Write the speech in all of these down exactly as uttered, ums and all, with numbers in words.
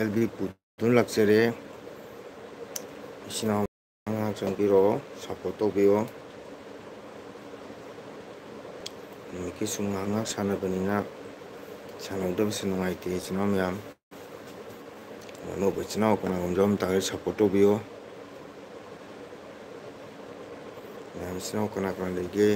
L B ꯄꯨꯗꯨꯅ ꯂꯥꯛꯆꯔꯦ꯫ ꯏꯆꯤꯟ ꯏꯅꯥꯎ ꯉꯥꯏꯍꯥꯛ ꯆꯪꯕꯤꯔꯛꯑꯣ, ꯁꯞꯄꯣꯔꯠ ꯇꯧꯕꯤꯌꯣ꯫ ꯅꯨꯃꯤꯠꯀꯤ ꯁꯨꯝ ꯉꯥꯏꯍꯥꯛ ꯉꯥꯏꯍꯥꯛ ꯁꯥꯟꯅꯕꯅꯤꯅ ꯁꯥꯟꯅꯍꯧꯗꯕꯁꯦ ꯅꯨꯡꯉꯥꯏꯇꯦ ꯏꯆꯤꯟ ꯏꯅꯥꯎ ꯃꯌꯥꯝ꯫ ꯑꯅꯧꯕ ꯏꯆꯤꯟ ꯏꯅꯥꯎ ꯀꯅꯥꯒꯨꯝꯕ ꯌꯥꯎꯔꯝ ꯇꯥꯔꯒꯗꯤ ꯁꯞꯄꯣꯔꯠ ꯇꯧꯕꯤꯌꯣ꯫ ꯃꯌꯥꯝ ꯏꯆꯤꯟ ꯏꯅꯥꯎ ꯀꯅꯥ ꯀꯅꯥ ꯂꯩꯒꯦ?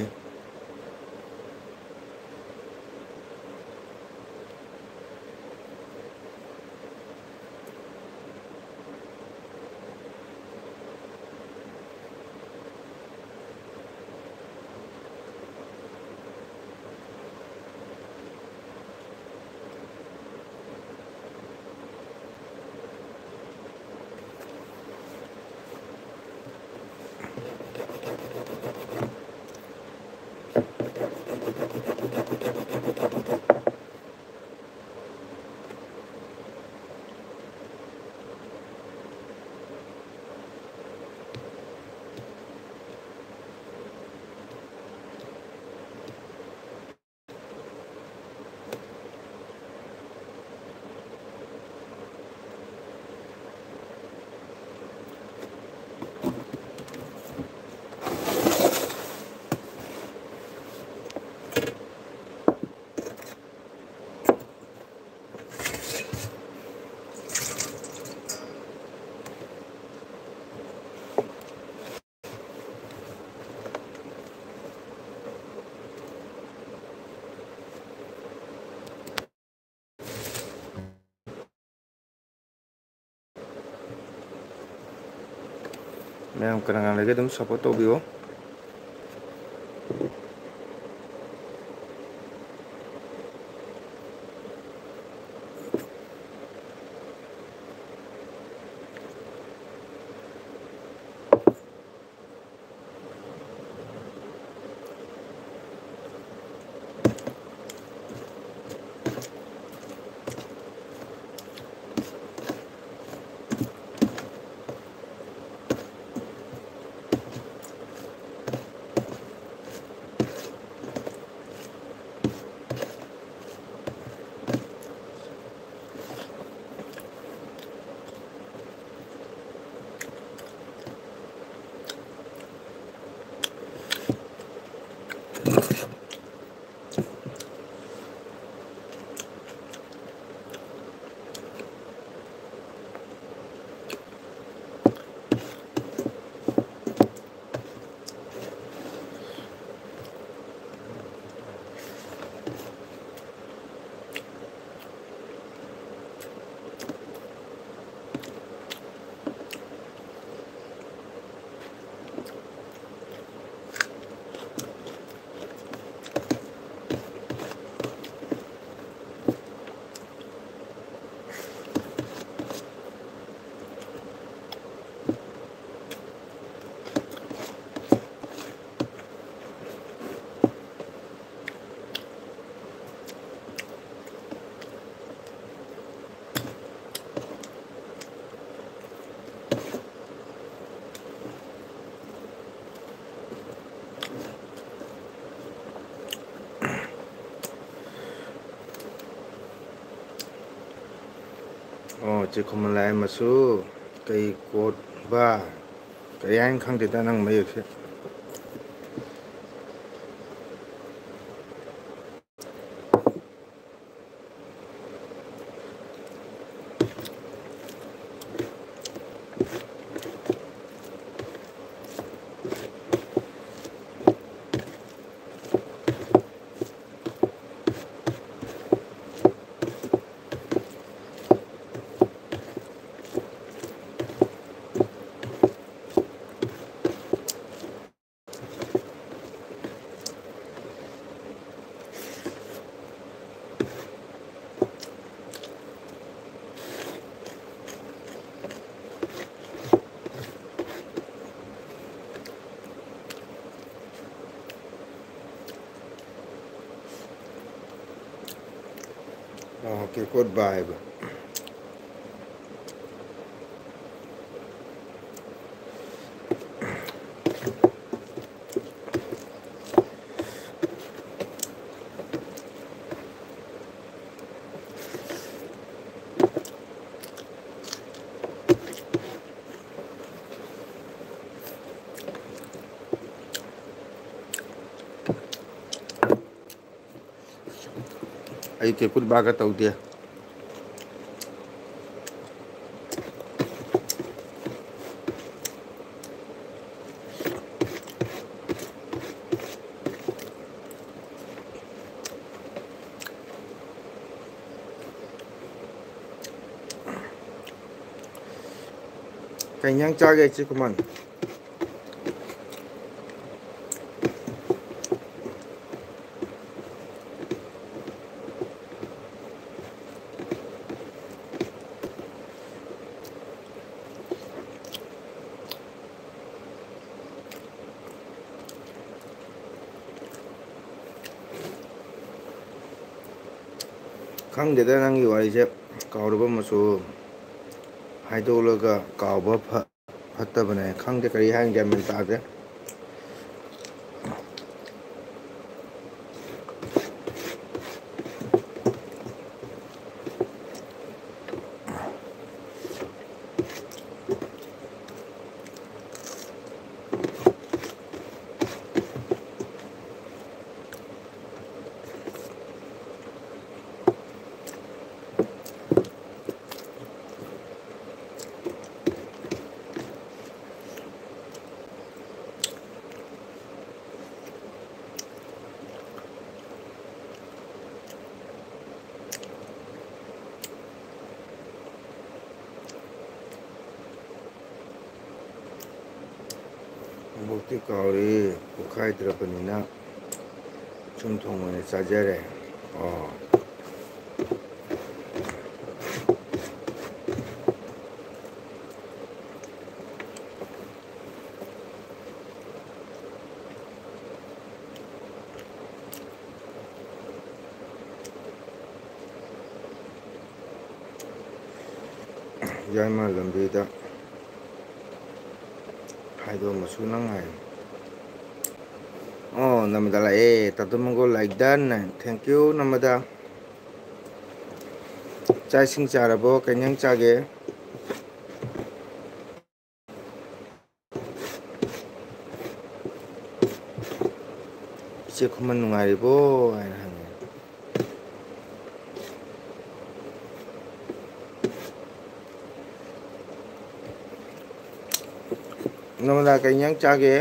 ꯃꯌꯥꯝ ꯀꯅꯥ ꯀꯅꯥ ꯂꯩꯒꯦ ꯑꯗꯨꯝ ꯁꯞꯄꯣꯔꯠ ꯇꯧꯕꯤꯌꯣ꯫ ꯑꯣ, ꯆꯦ ꯈꯨꯃꯟ ꯂꯥꯏ ꯃꯆꯨ, ꯀꯩ ꯀꯣꯠꯕ, ꯀꯔꯤ ꯍꯥꯏꯅ ꯈꯪꯗꯦꯗ ꯅꯪ ꯃꯌꯦꯛꯁꯦ꯫ ꯑꯣ, ꯀꯦꯀꯣꯠ ꯕꯥꯏꯕ꯫ ꯑꯩ ꯀꯦꯀꯨꯠ ꯕꯥꯒ ꯇꯧꯗꯦ꯫ ꯀꯩ ꯏꯟꯖꯥꯡ ꯆꯥꯒꯦ, ꯏꯆꯦ ꯈꯨꯃꯟ? ꯈꯪꯗꯦꯗ ꯅꯪꯒꯤ ꯋꯥꯔꯤꯁꯦ, ꯀꯥꯎꯔꯕ ꯃꯆꯨ ꯍꯥꯏꯗꯣꯛꯂꯒ ꯀꯥꯎꯕ ꯐ-, ꯐꯠꯇꯕꯅꯦ꯫ ꯈꯪꯗꯦ ꯀꯔꯤ ꯍꯥꯏꯅ ꯒ꯭ꯌꯥꯟ ꯃꯦꯟ ꯇꯥꯗꯦ꯫ ꯚꯣꯛꯇꯤ ꯀꯥꯎꯔꯤ, ꯄꯣꯛꯈꯥꯏꯗ꯭ꯔꯕꯅꯤꯅ ꯆꯨꯝꯊꯣꯡ ꯑꯣꯏꯅ ꯆꯥꯖꯔꯦ꯫ ꯑꯣ꯫ ꯌꯥꯏꯃ ꯂꯝꯕꯤꯗ ꯍꯥꯏꯗꯣꯛꯑꯝꯕꯁꯨ ꯅꯪ ꯍꯥꯏ꯫ ꯑꯣ, ꯅꯃꯗ ꯂꯥꯛꯑꯦ꯫ ꯇꯥꯇꯣ ꯃꯪꯒꯣꯜ like done꯫ Thank you, ꯅꯃꯗ꯫ ꯆꯥꯛ ꯏꯁꯤꯡ ꯆꯥꯔꯕꯣ? ꯀꯩ ꯏꯟꯖꯥꯡ ꯆꯥꯒꯦ? ꯏꯆꯦ ꯈꯨꯃꯟ ꯅꯨꯡꯉꯥꯏꯔꯤꯕꯣ? ꯍꯥꯏꯅ ꯍꯪꯉꯦ꯫ ꯅꯃꯗꯥ ꯀꯩ ꯏꯟꯖꯥꯡ ꯆꯥꯒꯦ?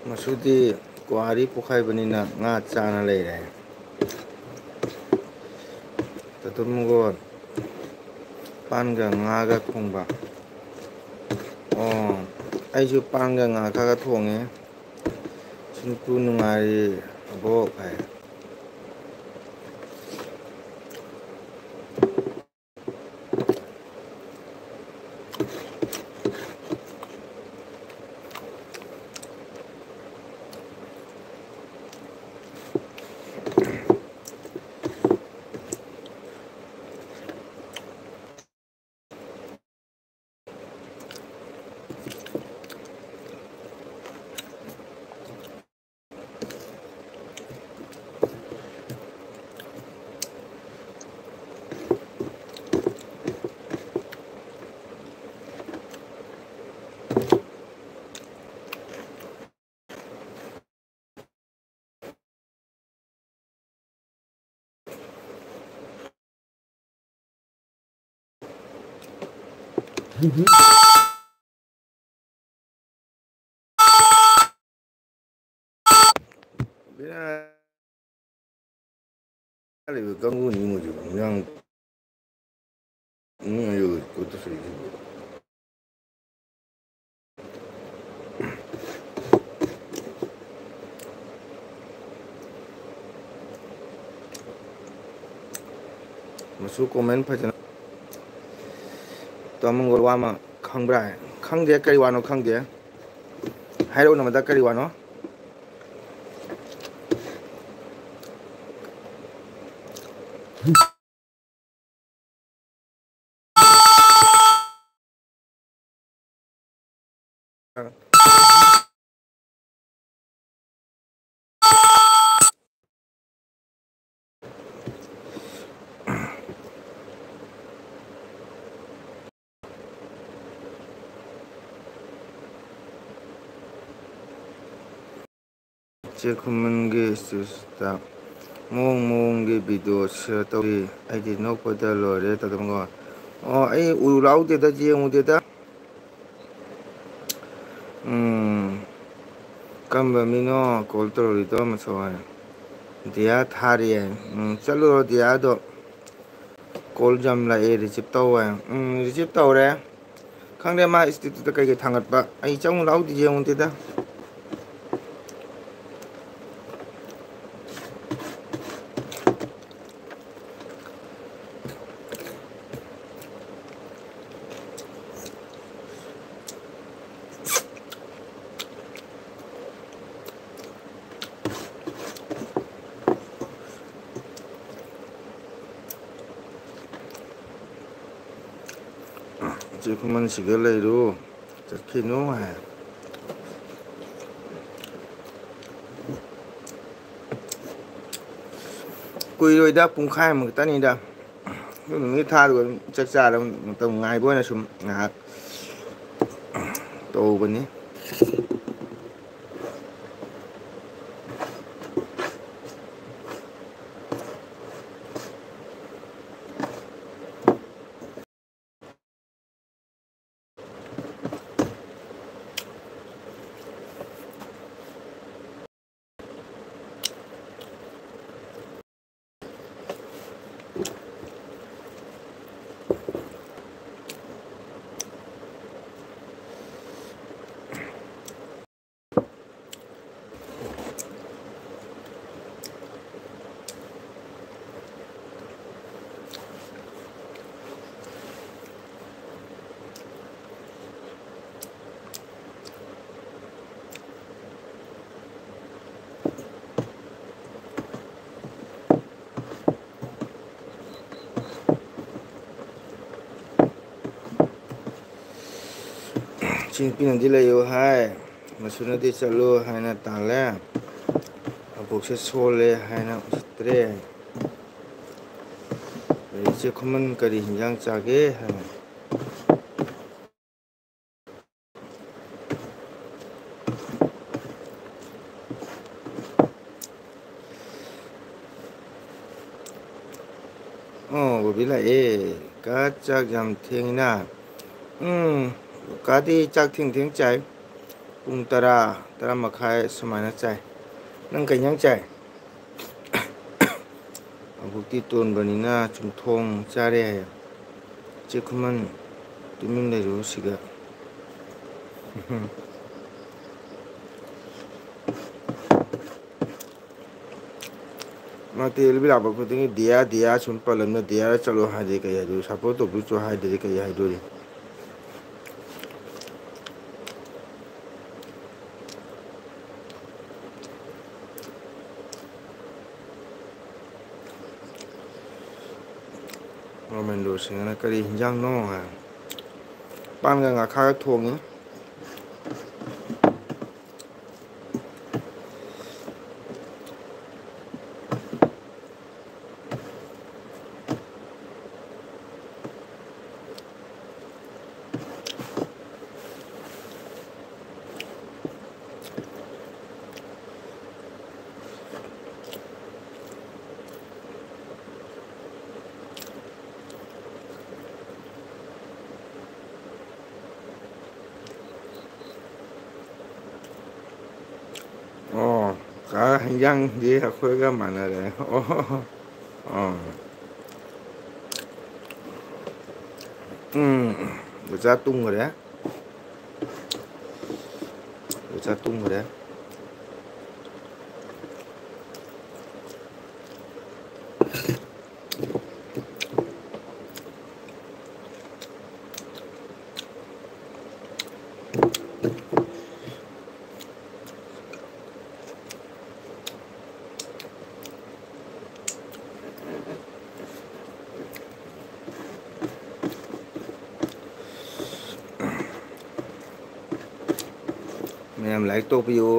ꯃꯁꯨꯗꯤ ꯀ꯭ꯋꯥꯔꯤ ꯄꯣꯛꯈꯥꯏꯕꯅꯤꯅ ꯉꯥ ꯆꯥꯅ ꯂꯩꯔꯦ꯫ ꯇꯥꯇꯣ ꯃꯪꯒꯣꯜ, ꯄꯥꯟꯒ ꯉꯥꯒ ꯊꯣꯡꯕ꯫ ꯑꯣ, ꯑꯩꯁꯨ ꯄꯥꯟꯒ ꯉꯥ ꯈꯔꯒ ꯊꯣꯡꯉꯦ꯫ ꯁꯤꯟꯇꯨ ꯅꯨꯡꯉꯥꯏꯔꯤ ꯑꯕꯣꯛ ꯍꯥꯏ꯫ ꯕꯦꯔꯥ ꯂꯩꯕ ꯀꯥꯡꯕꯨꯅꯤ ꯃꯣꯏꯁꯨ꯫ ꯏꯟꯖꯥꯡ ꯏꯃꯨꯡ ꯃꯅꯨꯡ ꯀꯣꯠꯇ ꯁꯨꯏꯁꯤꯕꯨ꯫ ꯃꯁꯨ comment ꯐꯖꯅ ꯇꯝꯒꯣ ꯋꯥ ꯑꯃ ꯈꯪꯕ꯭ꯔꯥ? ꯈꯪꯗꯦ, ꯀꯔꯤ ꯋꯥꯅꯣ ꯈꯪꯗꯦ꯫ ꯍꯥꯏꯔꯛꯎꯅ ꯃꯗꯥ, ꯀꯔꯤ ꯋꯥꯅꯣ? ꯆꯦ ꯈꯨꯃꯟꯒꯤ statusꯇ ꯃꯑꯣꯡ ꯃꯑꯣꯡꯒꯤ video share ꯇꯧꯔꯤ꯫ ꯑꯩꯗꯤ ꯅꯣꯛꯄꯗ ꯂꯣꯏꯔꯦ ꯇꯧꯗꯅꯀꯣ꯫ ꯑꯣ, ꯑꯩ ꯎꯔꯨ ꯂꯥꯎꯗꯦꯗ, ꯌꯦꯡꯉꯨꯗꯦꯗ꯫ ꯎꯝ, ꯀꯔꯝꯕ ꯃꯤꯅꯣ call ꯇꯧꯔꯛꯏꯗꯣ? ꯃꯁꯛ ꯍꯥꯏ꯫ ꯗꯤꯌꯥ ꯊꯥꯔꯤ ꯍꯥꯏ꯫ ꯎꯝ, ꯆꯠꯂꯨꯔꯣ ꯗꯤꯌꯥꯗꯣ꯫ Call ꯌꯥꯝ ꯂꯥꯛꯑꯦ, receive ꯇꯧꯋꯦ꯫ ꯎꯝ, receive ꯇꯧꯔꯦ꯫ ꯈꯪꯗꯦ ꯃꯥ statusꯇ ꯀꯩꯀꯩ ꯊꯥꯡꯒꯠꯄ꯫ ꯑꯩ ꯆꯪꯉꯨ ꯂꯥꯎꯗꯤ ꯌꯦꯡꯉꯨꯗꯦꯗ꯫ ꯏꯆꯦ ꯈꯨꯃꯟꯁꯤꯒ ꯂꯩꯔꯨ, ꯆꯠꯈꯤꯅꯨ ꯍꯥꯏ꯫ ꯀꯨꯏꯔꯣꯏꯗ, ꯄꯨꯡꯈꯥꯏꯃꯨꯛꯇꯅꯤꯗ꯫ ꯑꯗꯨ ꯅꯨꯃꯤꯠ ꯊꯥꯗꯨꯒ ꯑꯗꯨꯝ ꯆꯥꯛ ꯆꯥꯔꯒ ꯃꯇꯝ ꯉꯥꯏꯕ ꯑꯣꯏꯅ ꯁꯨꯝ ꯉꯥꯏꯍꯥꯛ ꯇꯧꯕꯅꯤ꯫ ꯁꯤꯡ ꯄꯤꯅꯗꯤ ꯂꯩꯌꯨ ꯍꯥꯏ, ꯃꯁꯨꯅꯗꯤ ꯆꯠꯂꯨ ꯍꯥꯏꯅ ꯇꯥꯜꯂꯦ꯫ ꯑꯕꯣꯛꯁꯦ ꯁꯣꯜꯂꯦ ꯍꯥꯏꯅ ꯎꯁꯤꯠꯇ꯭ꯔꯦ꯫ ꯑꯗꯩ ꯏꯆꯦ ꯈꯨꯃꯟ ꯀꯔꯤ ꯍꯤꯟꯖꯥꯡ ꯆꯥꯒꯦ ꯍꯥꯏꯅ꯫ ꯑꯣ, ꯕꯣꯕꯤ ꯂꯥꯛꯑꯦ꯫ ꯀꯥ, ꯆꯥꯛ ꯌꯥꯝ ꯊꯦꯡꯉꯤꯅ꯫ ꯎꯝ, ꯀꯥꯗꯤ ꯆꯥꯛ ꯊꯦꯡ ꯊꯦꯡ ꯆꯥꯏ꯫ ꯄꯨꯡ ꯇꯔꯥ, ꯇꯔꯥ ꯃꯈꯥꯏ ꯁꯨꯃꯥꯏꯅ ꯆꯥꯏ꯫ ꯅꯪ ꯀꯩ ꯏꯟꯖꯥꯡ ꯆꯥꯏ? ꯑꯕꯣꯛꯇꯤ ꯇꯣꯟꯕꯅꯤꯅ ꯆꯨꯝꯊꯣꯡ ꯆꯥꯔꯦ ꯍꯥꯏꯌꯦ꯫ ꯆꯦ ꯈꯨꯃꯟ ꯇꯨꯃꯤꯟ ꯂꯩꯔꯨ ꯁꯤꯗ꯫ ꯃꯥꯗꯤ ꯑꯦꯜ ꯕꯤ ꯂꯥꯛꯄ ꯈꯨꯗꯤꯡꯒꯤ "ꯗꯤꯌꯥ, ꯗꯤꯌꯥ" ꯁꯨꯝ ꯄꯜꯂꯝꯅ, "ꯗꯤꯌꯥꯗ ꯆꯠꯂꯣ" ꯍꯥꯏꯗꯤ ꯀꯩ ꯍꯥꯏꯗꯣꯏ? "ꯁꯞꯄꯣꯔꯠ ꯇꯧꯕꯤꯌꯨ" ꯍꯥꯏꯗꯗꯤ ꯀꯩ ꯍꯥꯏꯗꯣꯔꯤ? ꯔꯣꯃꯦꯟꯗꯣ ꯁꯤꯡꯍꯅ "ꯀꯔꯤ ꯍꯤꯟꯖꯥꯡꯅꯣ?" ꯍꯥꯏ꯫ ꯄꯥꯟꯒ ꯉꯥꯈꯥꯒ ꯊꯣꯡꯉꯤ꯫ ꯑꯣ, ꯀꯥ ꯍꯤꯟꯖꯥꯡꯗꯤ ꯑꯩꯈꯣꯏꯒ ꯃꯥꯟꯅꯔꯦ꯫ ꯑꯣ, ꯑꯣ꯫ ꯎꯝ, ꯕꯣꯆꯥ ꯇꯨꯝꯈ꯭ꯔꯦ꯫ ꯕꯣꯆꯥ ꯇꯨꯝꯈ꯭ꯔꯦ꯫ ꯃꯌꯥꯝ like ꯇꯧꯕꯤꯌꯨ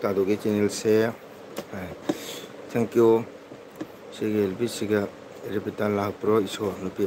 ꯇꯥꯗꯨꯒꯤ channelꯁꯦ꯫ Thank you꯫ ꯁꯤꯒꯤ ꯅꯨꯄꯤꯁꯤꯒ ꯔꯦꯕꯤꯇꯥ ꯂꯥꯛꯄ꯭ꯔꯣ ꯏꯁꯣꯔ ꯅꯨꯄꯤ?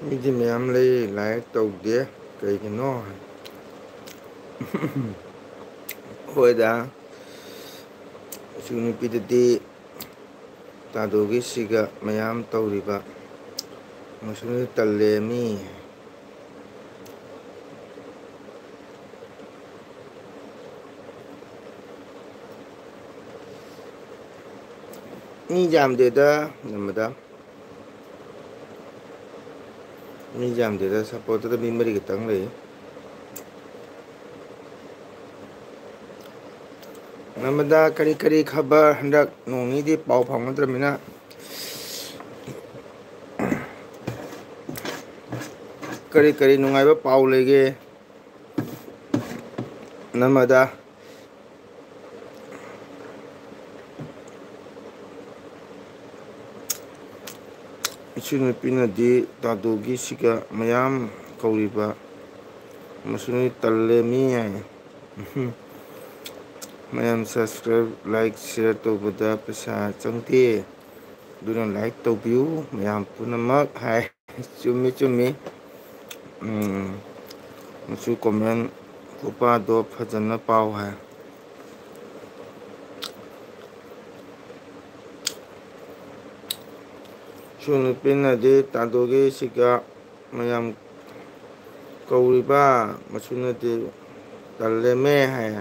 ꯃꯤꯗꯤ ꯃꯌꯥꯝ ꯂꯩ, like ꯇꯧꯗꯦ, ꯀꯩꯒꯤꯅꯣ? ꯍꯣꯏꯗ, ꯁꯤ ꯅꯨꯄꯤꯗꯨꯗꯤ ꯇꯥꯗꯣꯒꯤꯁꯤꯒ ꯃꯌꯥꯝ ꯇꯧꯔꯤꯕ, ꯃꯁꯤꯅ ꯇꯜꯂꯦ ꯃꯤ꯫ ꯃꯤ ꯌꯥꯝꯗꯦꯗ, ꯅꯝꯕꯗ꯫ ꯃꯤ ꯌꯥꯝꯗꯦꯗ, supportꯇ ꯃꯤ ꯃꯔꯤ ꯈꯛꯇꯪ ꯂꯩ꯫ ꯅꯝꯕꯗ, ꯀꯔꯤ ꯀꯔꯤ ꯈꯕꯔ? ꯍꯟꯗꯛ ꯅꯣꯡ ꯅꯤꯅꯤꯗꯤ ꯄꯥꯎ ꯐꯥꯎꯅꯗ꯭ꯔꯃꯤꯅ ꯀꯔꯤ ꯀꯔꯤ ꯅꯨꯡꯉꯥꯏꯕ ꯄꯥꯎ ꯂꯩꯒꯦ? ꯅꯝꯕꯗ꯫ ꯏꯁꯨ ꯅꯨꯄꯤꯅꯗꯤ ꯇꯥꯗꯣꯒꯤꯁꯤꯒ ꯃꯌꯥꯝ ꯀꯧꯔꯤꯕ, ꯃꯁꯤꯅ ꯇꯜꯂꯦ ꯃꯤ ꯍꯥꯏ꯫ ꯃꯌꯥꯝ subscribe, like, share ꯇꯧꯕꯗ ꯄꯩꯁꯥ ꯆꯪꯗꯦ, ꯑꯗꯨꯅ like ꯇꯧꯕꯤꯌꯨ ꯃꯌꯥꯝ ꯄꯨꯝꯅꯃꯛ ꯍꯥꯏ꯫ ꯆꯨꯝꯃꯤ, ꯆꯨꯝꯃꯤ꯫ ꯎꯝ, ꯃꯆꯨ comment ꯈꯨꯄꯥꯗꯣ ꯐꯖꯅ ꯄꯥꯎ ꯍꯥꯏ꯫ ꯃꯁꯨ ꯅꯨꯄꯤꯅꯗꯤ ꯇꯥꯗꯣꯒꯤ ꯁꯤꯒ ꯃꯌꯥꯝ ꯀꯧꯔꯤꯕ ꯃꯁꯨꯅꯗꯤ ꯇꯜꯂꯦꯃꯦ ꯍꯥꯏ꯫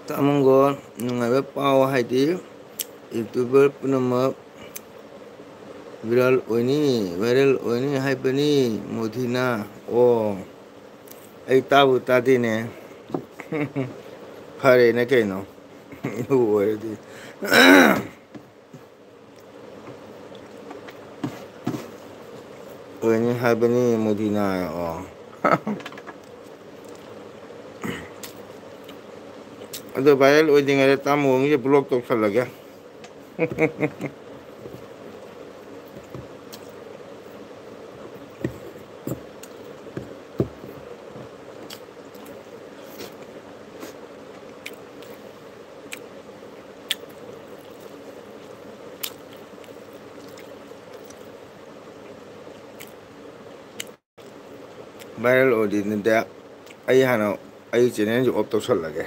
ꯇꯥꯃꯣꯒꯣ, ꯅꯨꯡꯉꯥꯏꯕ ꯄꯥꯎ ꯍꯥꯏꯗꯤ YouTuber ꯄꯨꯝꯅꯃꯛ viral ꯑꯣꯏꯅꯤ, viral ꯑꯣꯏꯅꯤ ꯍꯥꯏꯕꯅꯤ ꯃꯣꯗꯤꯅ꯫ ꯑꯣ, ꯑꯩ ꯇꯥꯕꯨ ꯇꯥꯗꯦꯅꯦ꯫ ꯐꯔꯦꯅꯦ ꯀꯩꯅꯣ꯫ ꯑꯗꯨ ꯑꯣꯏꯔꯗꯤ꯫ ꯑꯣꯏꯅꯤ ꯍꯥꯏꯕꯅꯤ ꯃꯣꯗꯤꯅ꯫ ꯑꯣ꯫ ꯑꯗꯣ viral ꯑꯣꯏꯗ꯭ꯔꯤꯉꯩꯗ ꯇꯥꯃꯣ ꯋꯥꯡꯒꯤꯁꯦ block ꯇꯧꯁꯜꯂꯒꯦ꯫ Viral ꯑꯣꯏꯗ꯭ꯔꯤꯉꯩꯗ ꯑꯩ ꯍꯥꯟꯅ ꯑꯩ channelꯁꯦ off ꯇꯧꯁꯜꯂꯒꯦ꯫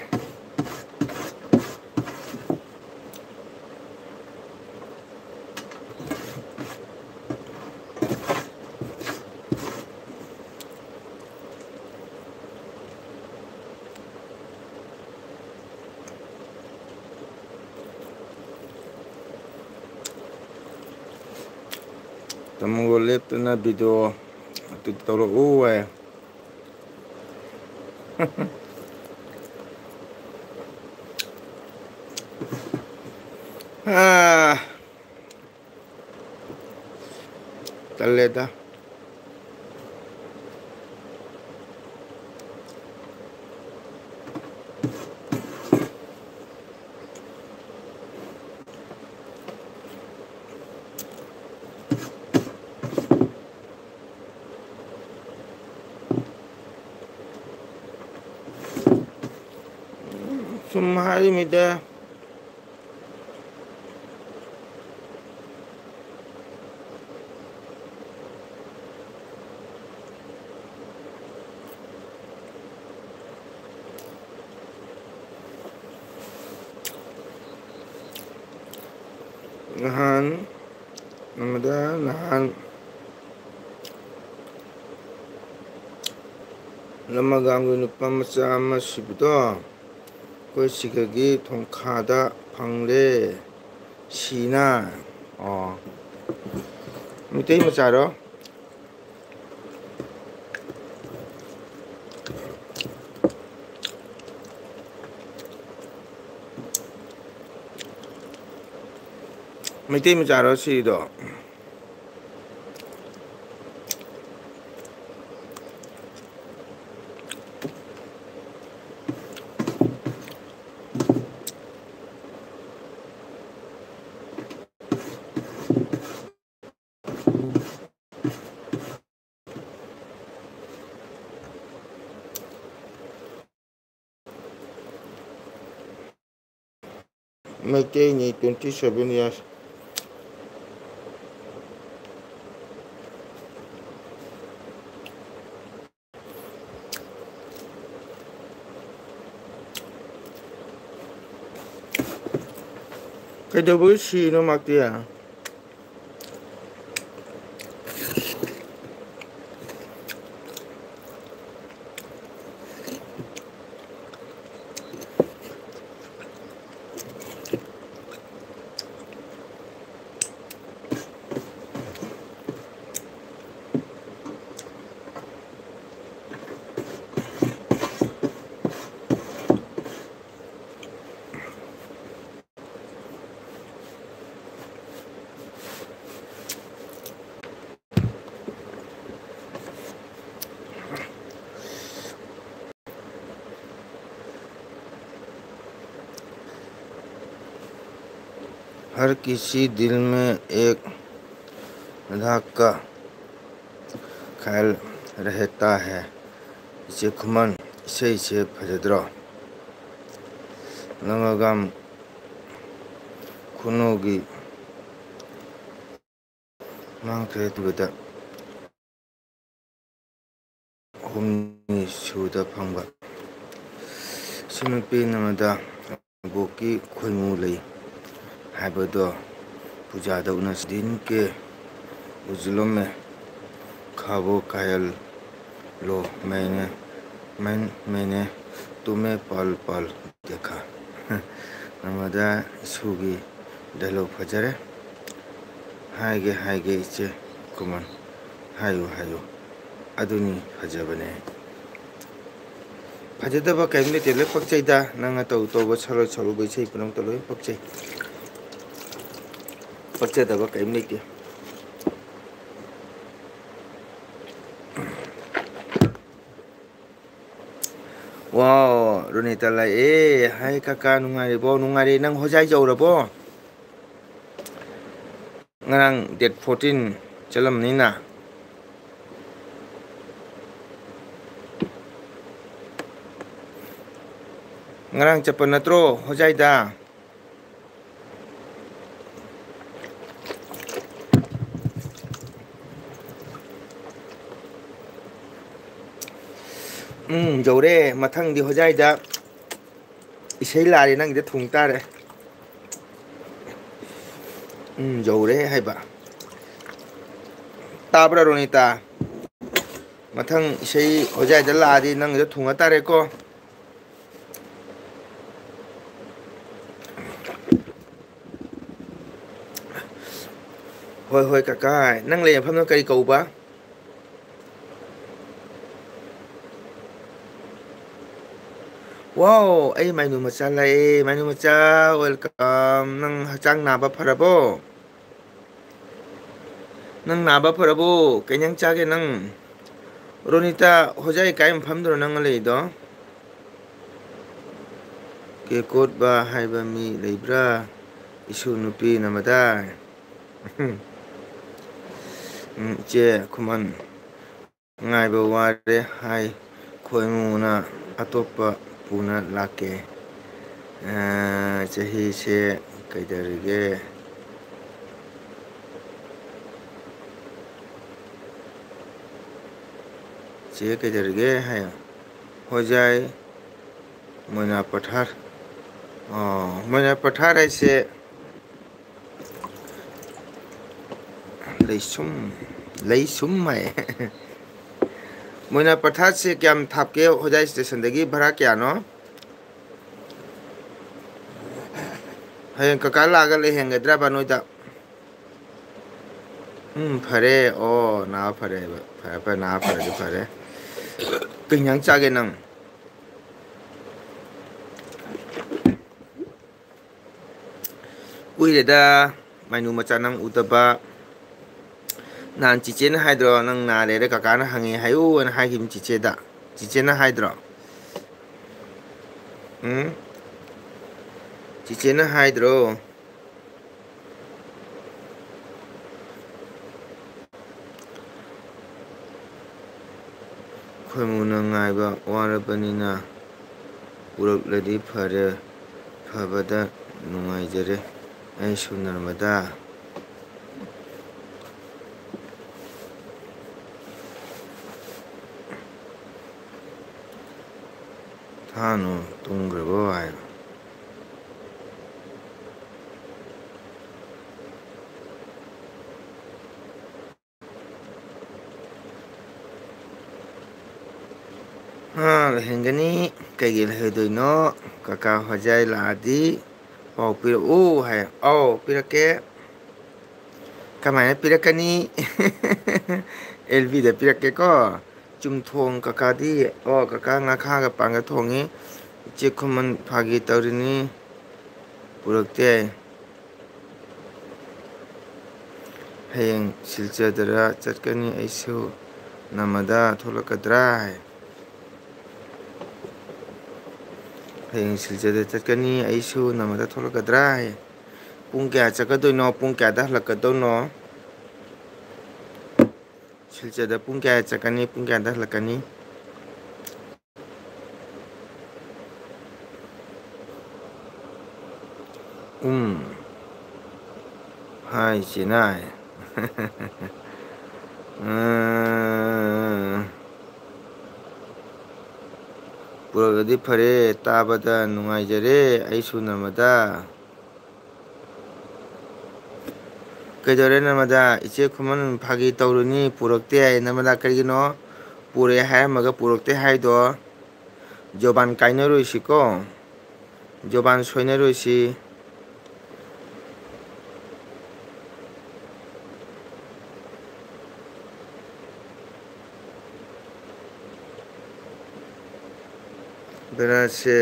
ꯑꯃꯨꯛ ꯂꯦꯞꯇꯅ ꯚꯤꯗꯤꯑꯣ ꯑꯗꯨ ꯇꯧꯔꯛꯎ ꯍꯥꯏ꯫ ꯑꯥ, ꯇꯜꯂꯦꯗ꯫ ꯁꯨꯝ ꯍꯥꯏꯔꯤꯃꯤꯗ꯫ ꯅꯍꯥꯟ ꯑꯃꯗ ꯅꯍꯥꯟ ꯂꯃꯒꯥꯝꯒꯤ ꯅꯨꯄꯥ ꯃꯆꯥ ꯑꯃ ꯁꯤꯕꯗꯣ ꯑꯩꯈꯣꯏ ꯁꯤꯒꯒꯤ ꯊꯣꯡꯈꯥꯗ ꯐꯪꯂꯦ꯫ ꯁꯤꯅ꯫ ꯑꯣ꯫ Meitei ꯃꯆꯥꯔꯣ? Meitei ꯃꯆꯥꯔꯣ ꯁꯤꯔꯤꯗꯣ? ꯃꯩꯇꯩꯅꯤ, twenty seven years꯫ ꯀꯩꯗꯧꯕꯒꯤ ꯁꯤꯔꯤꯅꯣ ꯃꯥꯛꯇꯤ? हर किसी दिल में एक राधा का ख्याल रहता है꯫ ꯏꯆꯦ ꯈꯨꯃꯟ, ꯏꯁꯩꯁꯦ ꯐꯖꯗ꯭ꯔꯣ? ꯂꯪꯒꯥꯒꯥꯝ ꯈꯨꯅꯨꯒꯤ ꯃꯥꯡꯈ꯭ꯔꯦ ꯇꯨꯕꯗ ꯍꯨꯝꯅꯤ ꯁꯨꯗ ꯐꯪꯕ꯫ ꯏꯆꯟꯅꯨꯄꯤ ꯅꯉꯣꯟꯗ ꯅꯕꯣꯛꯀꯤ ꯈꯣꯏꯃꯨ ꯂꯩ ꯍꯥꯏꯕꯗꯣ ꯄꯨꯖꯥꯗ ꯎꯅꯁꯤ꯫ दिन के उजलों में ख्वाबों का ख्याल लो, मैंने, मैं, मैंने तुम्हें पल पल देखा꯫ ꯅꯉꯣꯟꯗ ꯏꯁꯨꯒꯤ dialogue ꯐꯖꯔꯦ꯫ ꯍꯥꯏꯒꯦ, ꯍꯥꯏꯒꯦ, ꯏꯆꯦ ꯈꯨꯃꯟ꯫ ꯍꯥꯏꯌꯨ, ꯍꯥꯏꯌꯨ꯫ ꯑꯗꯨꯅꯤ ꯐꯖꯕꯅꯦ꯫ ꯐꯖꯗꯕ ꯀꯔꯤꯝ ꯂꯩꯇꯦ, ꯂꯣꯏ ꯄꯛꯆꯩꯗ꯫ ꯅꯪꯅ ꯇꯧ ꯇꯧꯕ, ꯁꯛꯂ ꯁꯛꯂꯨꯕ ꯏꯁꯩ ꯄꯨꯝꯅꯃꯛꯇ ꯂꯣꯏ ꯄꯛꯆꯩ꯫ ꯄꯛꯆꯗꯕ ꯀꯔꯤꯝ ꯂꯩꯇꯦ꯫ ꯋꯥꯎ, ꯔꯣꯅꯤꯇꯥ ꯂꯥꯛꯑꯦ꯫ ꯍꯥꯏ ꯀꯀꯥ, ꯅꯨꯡꯉꯥꯏꯔꯤꯕꯣ? ꯅꯨꯡꯉꯥꯏꯔꯤ꯫ ꯅꯪ ꯍꯣꯖꯥꯏ ꯌꯧꯔꯕꯣ? ꯉꯔꯥꯡ date fourteen ꯆꯠꯂꯝꯅꯤꯅ꯫ ꯉꯔꯥꯡ ꯆꯠꯄ ꯅꯠꯇ꯭ꯔꯣ ꯍꯣꯖꯥꯏꯗ? ꯎꯝ, ꯌꯧꯔꯦ꯫ ꯃꯊꯪꯗꯤ ꯍꯣꯖꯥꯏꯗ ꯏꯁꯩ ꯂꯥꯔꯦ, ꯅꯪꯒꯤꯗ ꯊꯨꯡ ꯇꯥꯔꯦ꯫ ꯎꯝ, ꯌꯧꯔꯦ ꯍꯥꯏꯕ꯫ ꯇꯥꯕ꯭ꯔꯥ ꯔꯣꯅꯤꯇꯥ? ꯃꯊꯪ ꯏꯁꯩ ꯍꯣꯖꯥꯏꯗ ꯂꯥꯛꯑꯗꯤ ꯅꯪꯒꯤꯗ ꯊꯨꯡꯉ ꯇꯥꯔꯦꯀꯣ꯫ ꯍꯣꯏ, ꯍꯣꯏ, ꯀꯀꯥ꯫ ꯅꯪ ꯂꯩ ꯃꯐꯝꯗꯣ ꯀꯔꯤ ꯀꯧꯕ? ꯋꯥꯎ, ꯑꯩ ꯃꯥꯏꯅꯨ ꯃꯆꯥ ꯂꯥꯛꯑꯦ꯫ ꯃꯥꯏꯅꯨ ꯃꯆꯥ, welcome꯫ ꯅꯪ ꯍꯛꯆꯥꯡ ꯅꯥꯕ ꯐꯔꯕꯣ? ꯅꯪ ꯅꯥꯕ ꯐꯔꯕꯣ? ꯀꯩ ꯏꯟꯖꯥꯡ ꯆꯥꯒꯦ ꯅꯪ? ꯔꯣꯅꯤꯇꯥ, ꯍꯣꯖꯥꯏ ꯀꯥꯏ ꯃꯐꯝꯗꯅꯣ ꯅꯪ ꯂꯩꯗꯣ? ꯀꯦꯀꯣꯠꯕ ꯍꯥꯏꯕ ꯃꯤ ꯂꯩꯕ꯭ꯔꯥ? ꯏꯁꯨ ꯅꯨꯄꯤ ꯅꯃꯗꯥ꯫ ꯎꯝ, ꯏꯆꯦ ꯈꯨꯃꯟ꯫ ꯉꯥꯏꯕ ꯋꯥꯔꯦ ꯍꯥꯏ, ꯈꯣꯏꯃꯨꯅ ꯑꯇꯣꯞꯄ ꯄꯨꯅ ꯂꯥꯛꯀꯦ꯫ ꯑ, ꯆꯍꯤꯁꯦ ꯀꯩꯗꯧꯔꯤꯒꯦ? ꯆꯦ ꯀꯩꯗꯧꯔꯤꯒꯦ ꯍꯥꯏ꯫ ꯍꯣꯖꯥꯏ ꯃꯣꯏꯅꯥ ꯄꯊꯥꯔ꯫ ꯑꯣ, ꯃꯣꯏꯅꯥ ꯄꯊꯥꯔ ꯍꯥꯏꯁꯦ ꯂꯩꯁꯨꯝ, ꯂꯩꯁꯨꯝ ꯍꯥꯏ꯫ ꯃꯣꯏꯅꯥ ꯄꯊꯥꯔꯁꯦ ꯀꯌꯥꯝ ꯊꯥꯞꯀꯦ ꯍꯣꯖꯥꯏ ꯁ꯭ꯇꯦꯁꯟꯗꯒꯤ? ꯚꯔꯥ ꯀꯌꯥꯅꯣ? ꯍꯌꯦꯡ ꯀꯀꯥ ꯂꯥꯛꯑꯒ ꯂꯩꯍꯟꯒꯗ꯭ꯔꯕ ꯅꯣꯏꯗ? ꯎꯝ, ꯐꯔꯦ꯫ ꯑꯣ, ꯅꯥ ꯐꯔꯦ ꯍꯥꯏꯕ꯫ ꯐꯔꯦ, ꯐꯔꯦ, ꯅꯥ ꯐꯔꯗꯤ ꯐꯔꯦ꯫ ꯀꯩ ꯏꯟꯖꯥꯡ ꯆꯥꯒꯦ ꯅꯪ? ꯀꯨꯏꯔꯦꯗ, ꯃꯥꯏꯅꯨ ꯃꯆꯥ ꯅꯪ ꯎꯗꯕ꯫ ꯅꯍꯥꯟ ꯆꯤꯆꯦꯅ ꯍꯥꯏꯗ꯭ꯔꯣ, ꯅꯪ ꯅꯥꯔꯦꯗ ꯀꯀꯥꯅ ꯍꯪꯉꯦ ꯍꯥꯏꯌꯨ ꯍꯥꯏꯅ ꯍꯥꯏꯈꯤꯕꯅꯤ ꯆꯤꯆꯦꯗ? ꯆꯤꯆꯦꯅ ꯍꯥꯏꯗ꯭ꯔꯣ? ꯎꯝ? ꯆꯤꯆꯦꯅ ꯍꯥꯏꯗ꯭ꯔꯣ? ꯈꯣꯏꯃꯨꯅ ꯉꯥꯏꯕ ꯋꯥꯔꯕꯅꯤꯅ ꯄꯨꯔꯛꯂꯗꯤ ꯐꯔꯦ, ꯐꯕꯗ ꯅꯨꯡꯉꯥꯏꯖꯔꯦ꯫ ꯑꯩꯁꯨ ꯅꯔꯃꯗꯥ꯫ ꯊꯥꯅꯨ ꯇꯨꯝꯈ꯭ꯔꯕꯣ ꯍꯥꯏꯅ꯫ ꯑꯥ, ꯂꯩꯍꯟꯒꯅꯤ꯫ ꯀꯩꯒꯤ ꯂꯩꯍꯟꯗꯣꯏꯅꯣ? ꯀꯀꯥ ꯍꯣꯖꯥꯏ ꯂꯥꯛꯑꯗꯤ ꯄꯥꯎ ꯄꯤꯔꯛꯎ ꯍꯥꯏ꯫ ꯑꯧ, ꯄꯤꯔꯛꯀꯦ꯫ ꯀꯃꯥꯏꯅ ꯄꯤꯔꯛꯀꯅꯤ? ꯑꯦꯜ ꯕꯤꯗ ꯄꯤꯔꯛꯀꯦꯀꯣ꯫ ꯆꯨꯝꯊꯣꯡ ꯀꯀꯥꯗꯤ, ꯑꯣ, ꯀꯀꯥ ꯉꯥꯈꯥꯒ ꯄꯥꯟꯒ ꯊꯣꯡꯉꯤ꯫ ꯏꯆꯦ ꯈꯨꯃꯟ ꯐꯥꯒꯤ ꯇꯧꯔꯤꯅꯤ꯫ ꯄꯨꯔꯛꯇꯦ꯫ ꯍꯌꯦꯡ ꯁꯤꯜꯆꯔꯗꯔ ꯆꯠꯀꯅꯤ ꯑꯩꯁꯨ, ꯅꯃꯗꯥ ꯊꯣꯛꯂꯛꯀꯗ꯭ꯔꯥ ꯍꯥꯏ꯫ ꯍꯌꯦꯡ ꯁꯤꯜꯆꯔꯗ ꯆꯠꯀꯅꯤ ꯑꯩꯁꯨ, ꯅꯃꯗꯥ ꯊꯣꯛꯂꯛꯀꯗ꯭ꯔꯥ ꯍꯥꯏ꯫ ꯄꯨꯡ ꯀꯌꯥ ꯆꯠꯀꯗꯣꯏꯅꯣ? ꯄꯨꯡ ꯀꯌꯥꯗ ꯍꯜꯂꯛꯀꯗꯧꯅꯣ? ꯁꯤꯜꯆꯔꯗ ꯄꯨꯡ ꯀꯌꯥ ꯆꯠꯀꯅꯤ? ꯄꯨꯡ ꯀꯌꯥꯗ ꯍꯜꯂꯛꯀꯅꯤ? ꯎꯝ꯫ ꯍꯥꯏ ꯆꯦꯅꯥꯏ꯫ ꯎꯝ꯫ ꯄꯨꯔꯛꯂꯗꯤ ꯐꯔꯦ, ꯇꯥꯕꯗ ꯅꯨꯡꯉꯥꯏꯖꯔꯦ ꯑꯩꯁꯨ ꯅꯃꯗ꯫ ꯀꯩꯗꯧꯔꯦ ꯅꯃꯗ? ꯏꯆꯦ ꯈꯨꯃꯟ ꯐꯥꯒꯤ ꯇꯧꯔꯨꯅꯤ, ꯄꯨꯔꯛꯇꯦ ꯍꯥꯏ꯫ ꯅꯃꯗ ꯀꯔꯤꯒꯤꯅꯣ? ꯄꯨꯔꯛꯑꯦ ꯍꯥꯏꯔꯝꯃꯒ ꯄꯨꯔꯛꯇꯦ ꯍꯥꯏꯗꯣ? ꯖꯣꯕꯥꯟ ꯀꯥꯏꯅꯔꯣꯏꯁꯤꯀꯣ, ꯖꯣꯕꯥꯟ ꯁꯣꯏꯅꯔꯣꯏꯁꯤ꯫ ꯕꯦꯔꯥꯁꯦ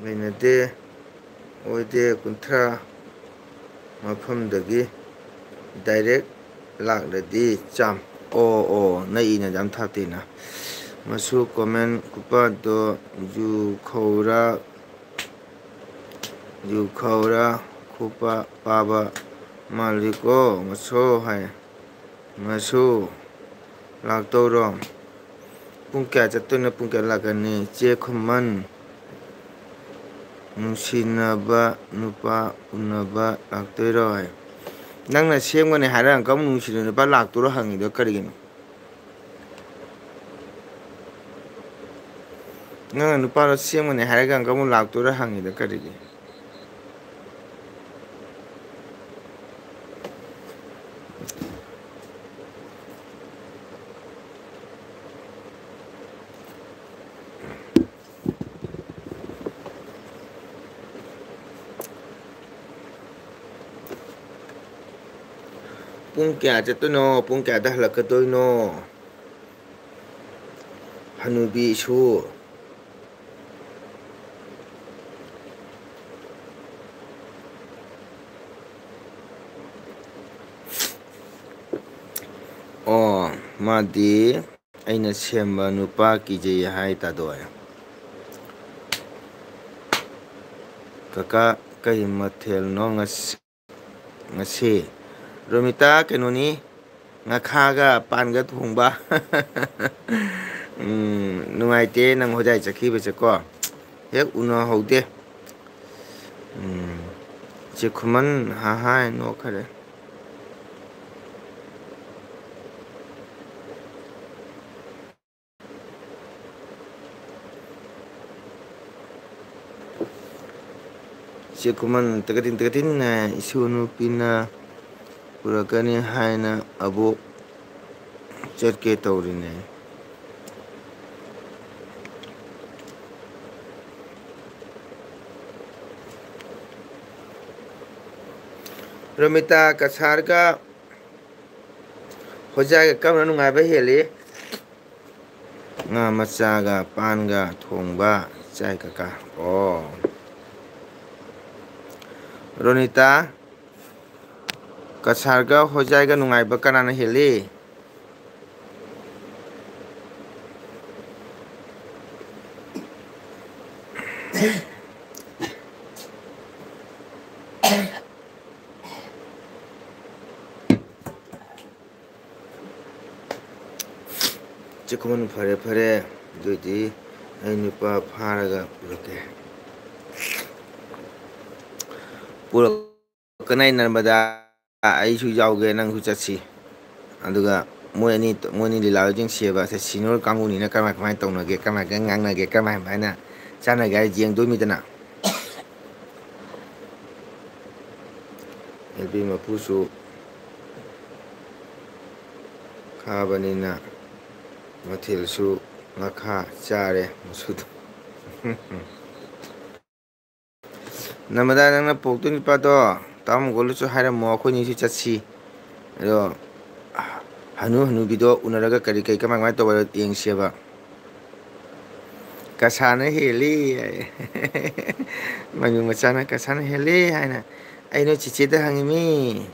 ꯂꯩꯅꯗꯦ, ꯑꯣꯏꯗꯦ꯫ ꯀꯨꯟꯊ꯭ꯔꯥ ꯃꯐꯝꯗꯒꯤ ꯗꯥꯏꯔꯦꯛ ꯂꯥꯛꯂꯗꯤ ꯆꯥꯝ-, ꯑꯣ, ꯑꯣ, ꯅꯛꯏꯅ ꯌꯥꯝ ꯊꯥꯞꯇꯦꯅ꯫ ꯃꯁꯨ ꯀꯣꯃꯦꯟ ꯈꯨꯄꯥꯗꯣ ꯌꯨ ꯈꯧꯔꯥ, ꯌꯨ ꯈꯧꯔꯥ ꯈꯨꯄꯥ ꯄꯥꯕ ꯃꯥꯜꯂꯤꯀꯣ, ꯃꯁꯨ ꯍꯥꯏ꯫ ꯃꯁꯨ ꯂꯥꯛꯇꯧꯔꯣ? ꯄꯨꯡ ꯀꯌꯥ ꯆꯠꯇꯣꯏꯅꯣ? ꯄꯨꯡ ꯀꯌꯥ ꯂꯥꯛꯀꯅꯤ? ꯆꯦ ꯈꯨꯃꯟ, ꯅꯨꯡꯁꯤꯅꯕ ꯅꯨꯄꯥ ꯎꯅꯕ ꯂꯥꯛꯇꯣꯏꯔꯣ ꯍꯥꯏ꯫ ꯅꯪꯅ ꯁꯦꯝꯒꯅꯤ ꯍꯥꯏꯔꯒ ꯑꯃꯨꯛ ꯅꯨꯡꯁꯤꯅꯕ ꯅꯨꯄꯥ ꯂꯥꯛꯇꯣꯏꯔꯣ ꯍꯪꯉꯤꯗꯣ ꯀꯔꯤꯒꯤꯅꯣ? ꯅꯪꯅ ꯅꯨꯄꯥꯗꯣ ꯁꯦꯝꯒꯅꯤ ꯍꯥꯏꯔꯒ ꯑꯃꯨꯛ ꯂꯥꯛꯇꯣꯏꯔꯥ ꯍꯪꯉꯤꯗꯣ ꯀꯔꯤꯒꯤ? ꯄꯨꯡ ꯀꯌꯥ ꯆꯠꯇꯣꯏꯅꯣ? ꯄꯨꯡ ꯀꯌꯥꯗ ꯍꯜꯂꯛꯀꯗꯣꯏꯅꯣ? ꯍꯅꯨꯕꯤꯁꯨ꯫ ꯑꯣ, ꯃꯥꯗꯤ ꯑꯩꯅ ꯁꯦꯝꯕ ꯅꯨꯄꯥ ꯀꯤꯖꯩ ꯍꯥꯏ ꯇꯥꯗꯣꯏ꯫ ꯀꯀꯥ, ꯀꯩ ꯃꯊꯦꯜꯅꯣ ꯉꯁꯤ? ꯉꯁꯤ ꯔꯣꯃꯤꯇꯥ, ꯀꯩꯅꯣꯅꯤ, ꯉꯥꯈꯥꯒ ꯄꯥꯟꯒ ꯊꯣꯡꯕ꯫ ꯎꯝ, ꯅꯨꯡꯉꯥꯏꯇꯦ ꯅꯪ ꯍꯣꯖꯥꯏ ꯆꯠꯈꯤꯕꯁꯦꯀꯣ, ꯍꯦꯛ ꯎꯅꯍꯧꯗꯦ꯫ ꯎꯝ, ꯆꯦ ꯈꯨꯃꯟ ꯍꯥ ꯍꯥꯏ ꯅꯣꯛꯈꯔꯦ꯫ ꯆꯦ ꯈꯨꯃꯟ ꯇꯒꯗꯤꯟ ꯇꯒꯗꯤꯟ ꯍꯥꯏ, ꯏꯁꯨ ꯅꯨꯄꯤꯅ ꯄꯨꯔꯛꯀꯅꯤ ꯍꯥꯏꯅ ꯑꯕꯣꯛ ꯆꯠꯀꯦ ꯇꯧꯔꯤꯅꯦ꯫ ꯔꯣꯃꯤꯇꯥ, ꯀꯁꯥꯔꯒ ꯍꯣꯖꯥꯏꯒ ꯀꯔꯝꯕꯅ ꯅꯨꯡꯉꯥꯏꯕ ꯍꯦꯜꯂꯤ? ꯉꯥ ꯃꯆꯥꯒ ꯄꯥꯟꯒ ꯊꯣꯡꯕ ꯆꯥꯏ ꯀꯀꯥ꯫ ꯑꯣ꯫ ꯔꯣꯅꯤꯇꯥ, ꯀꯁꯥꯔꯒ ꯍꯣꯖꯥꯏꯒ ꯅꯨꯡꯉꯥꯏꯕ ꯀꯅꯥꯅ ꯍꯦꯜꯂꯤ? ꯆꯦ ꯈꯨꯃꯟ, ꯐꯔꯦ, ꯐꯔꯦ, ꯑꯗꯨꯏꯗꯤ ꯑꯩ ꯅꯨꯄꯥ ꯐꯥꯔꯒ ꯄꯨꯔꯛꯀꯦ꯫ ꯄꯨꯔꯛꯀꯅꯤ ꯅꯔꯃꯗꯥ, ꯑꯩꯁꯨ ꯌꯥꯎꯒꯦ, ꯅꯪꯁꯨ ꯆꯠꯁꯤ꯫ ꯑꯗꯨꯒ ꯃꯣꯏ ꯑꯅꯤ, ꯃꯣꯏ ꯑꯅꯤ ꯂꯤꯂꯥꯗꯣ ꯌꯦꯡꯁꯦꯕ꯫ ꯁꯦ ꯁꯤꯅꯤꯌꯔ ꯀꯥꯡꯕꯨꯅꯤꯅ ꯀꯃꯥꯏ, ꯀꯃꯥꯏꯅ ꯇꯧꯅꯒꯦ, ꯀꯃꯥꯏ, ꯀꯃꯥꯏꯅ ꯉꯥꯡꯅꯒꯦ, ꯀꯃꯥꯏ, ꯀꯃꯥꯏꯅ ꯆꯥꯟꯅꯒꯦ ꯍꯥꯏꯁꯦ ꯌꯦꯡꯗꯣꯏꯃꯤꯗꯅ꯫ ꯑꯦꯜ ꯄꯤ ꯃꯄꯨꯁꯨ ꯈꯥꯕꯅꯤꯅ ꯃꯊꯦꯜꯁꯨ ꯉꯥꯈꯥ ꯆꯥꯔꯦ ꯃꯁꯨꯗꯣ꯫ ꯅꯔꯃꯗꯥ, ꯅꯪꯅ ꯄꯣꯛꯇꯣꯏ ꯅꯨꯄꯥꯗꯣ ꯇꯥꯃꯣꯒꯣꯜꯗꯁꯨ ꯍꯥꯏꯔꯝꯃꯣ, ꯑꯩꯈꯣꯏꯅꯤꯁꯨ ꯆꯠꯁꯤ꯫ ꯑꯗꯣ ꯍꯅꯨ ꯍꯅꯨꯕꯤꯗꯣ ꯎꯅꯔꯒ ꯀꯔꯤ ꯀꯔꯤ ꯀꯃꯥꯏ ꯀꯃꯥꯏ ꯇꯧꯕ ꯌꯦꯡꯁꯦꯕ꯫ ꯀꯁꯥꯅ ꯍꯦꯜꯂꯤ ꯍꯥꯏ꯫ ꯃꯌꯨꯝ ꯃꯆꯥꯅ ꯀꯁꯥꯅ ꯍꯦꯜꯂꯤ ꯍꯥꯏꯅ ꯑꯩꯅ ꯆꯤꯆꯦꯗ ꯍꯪꯉꯤꯃꯤ꯫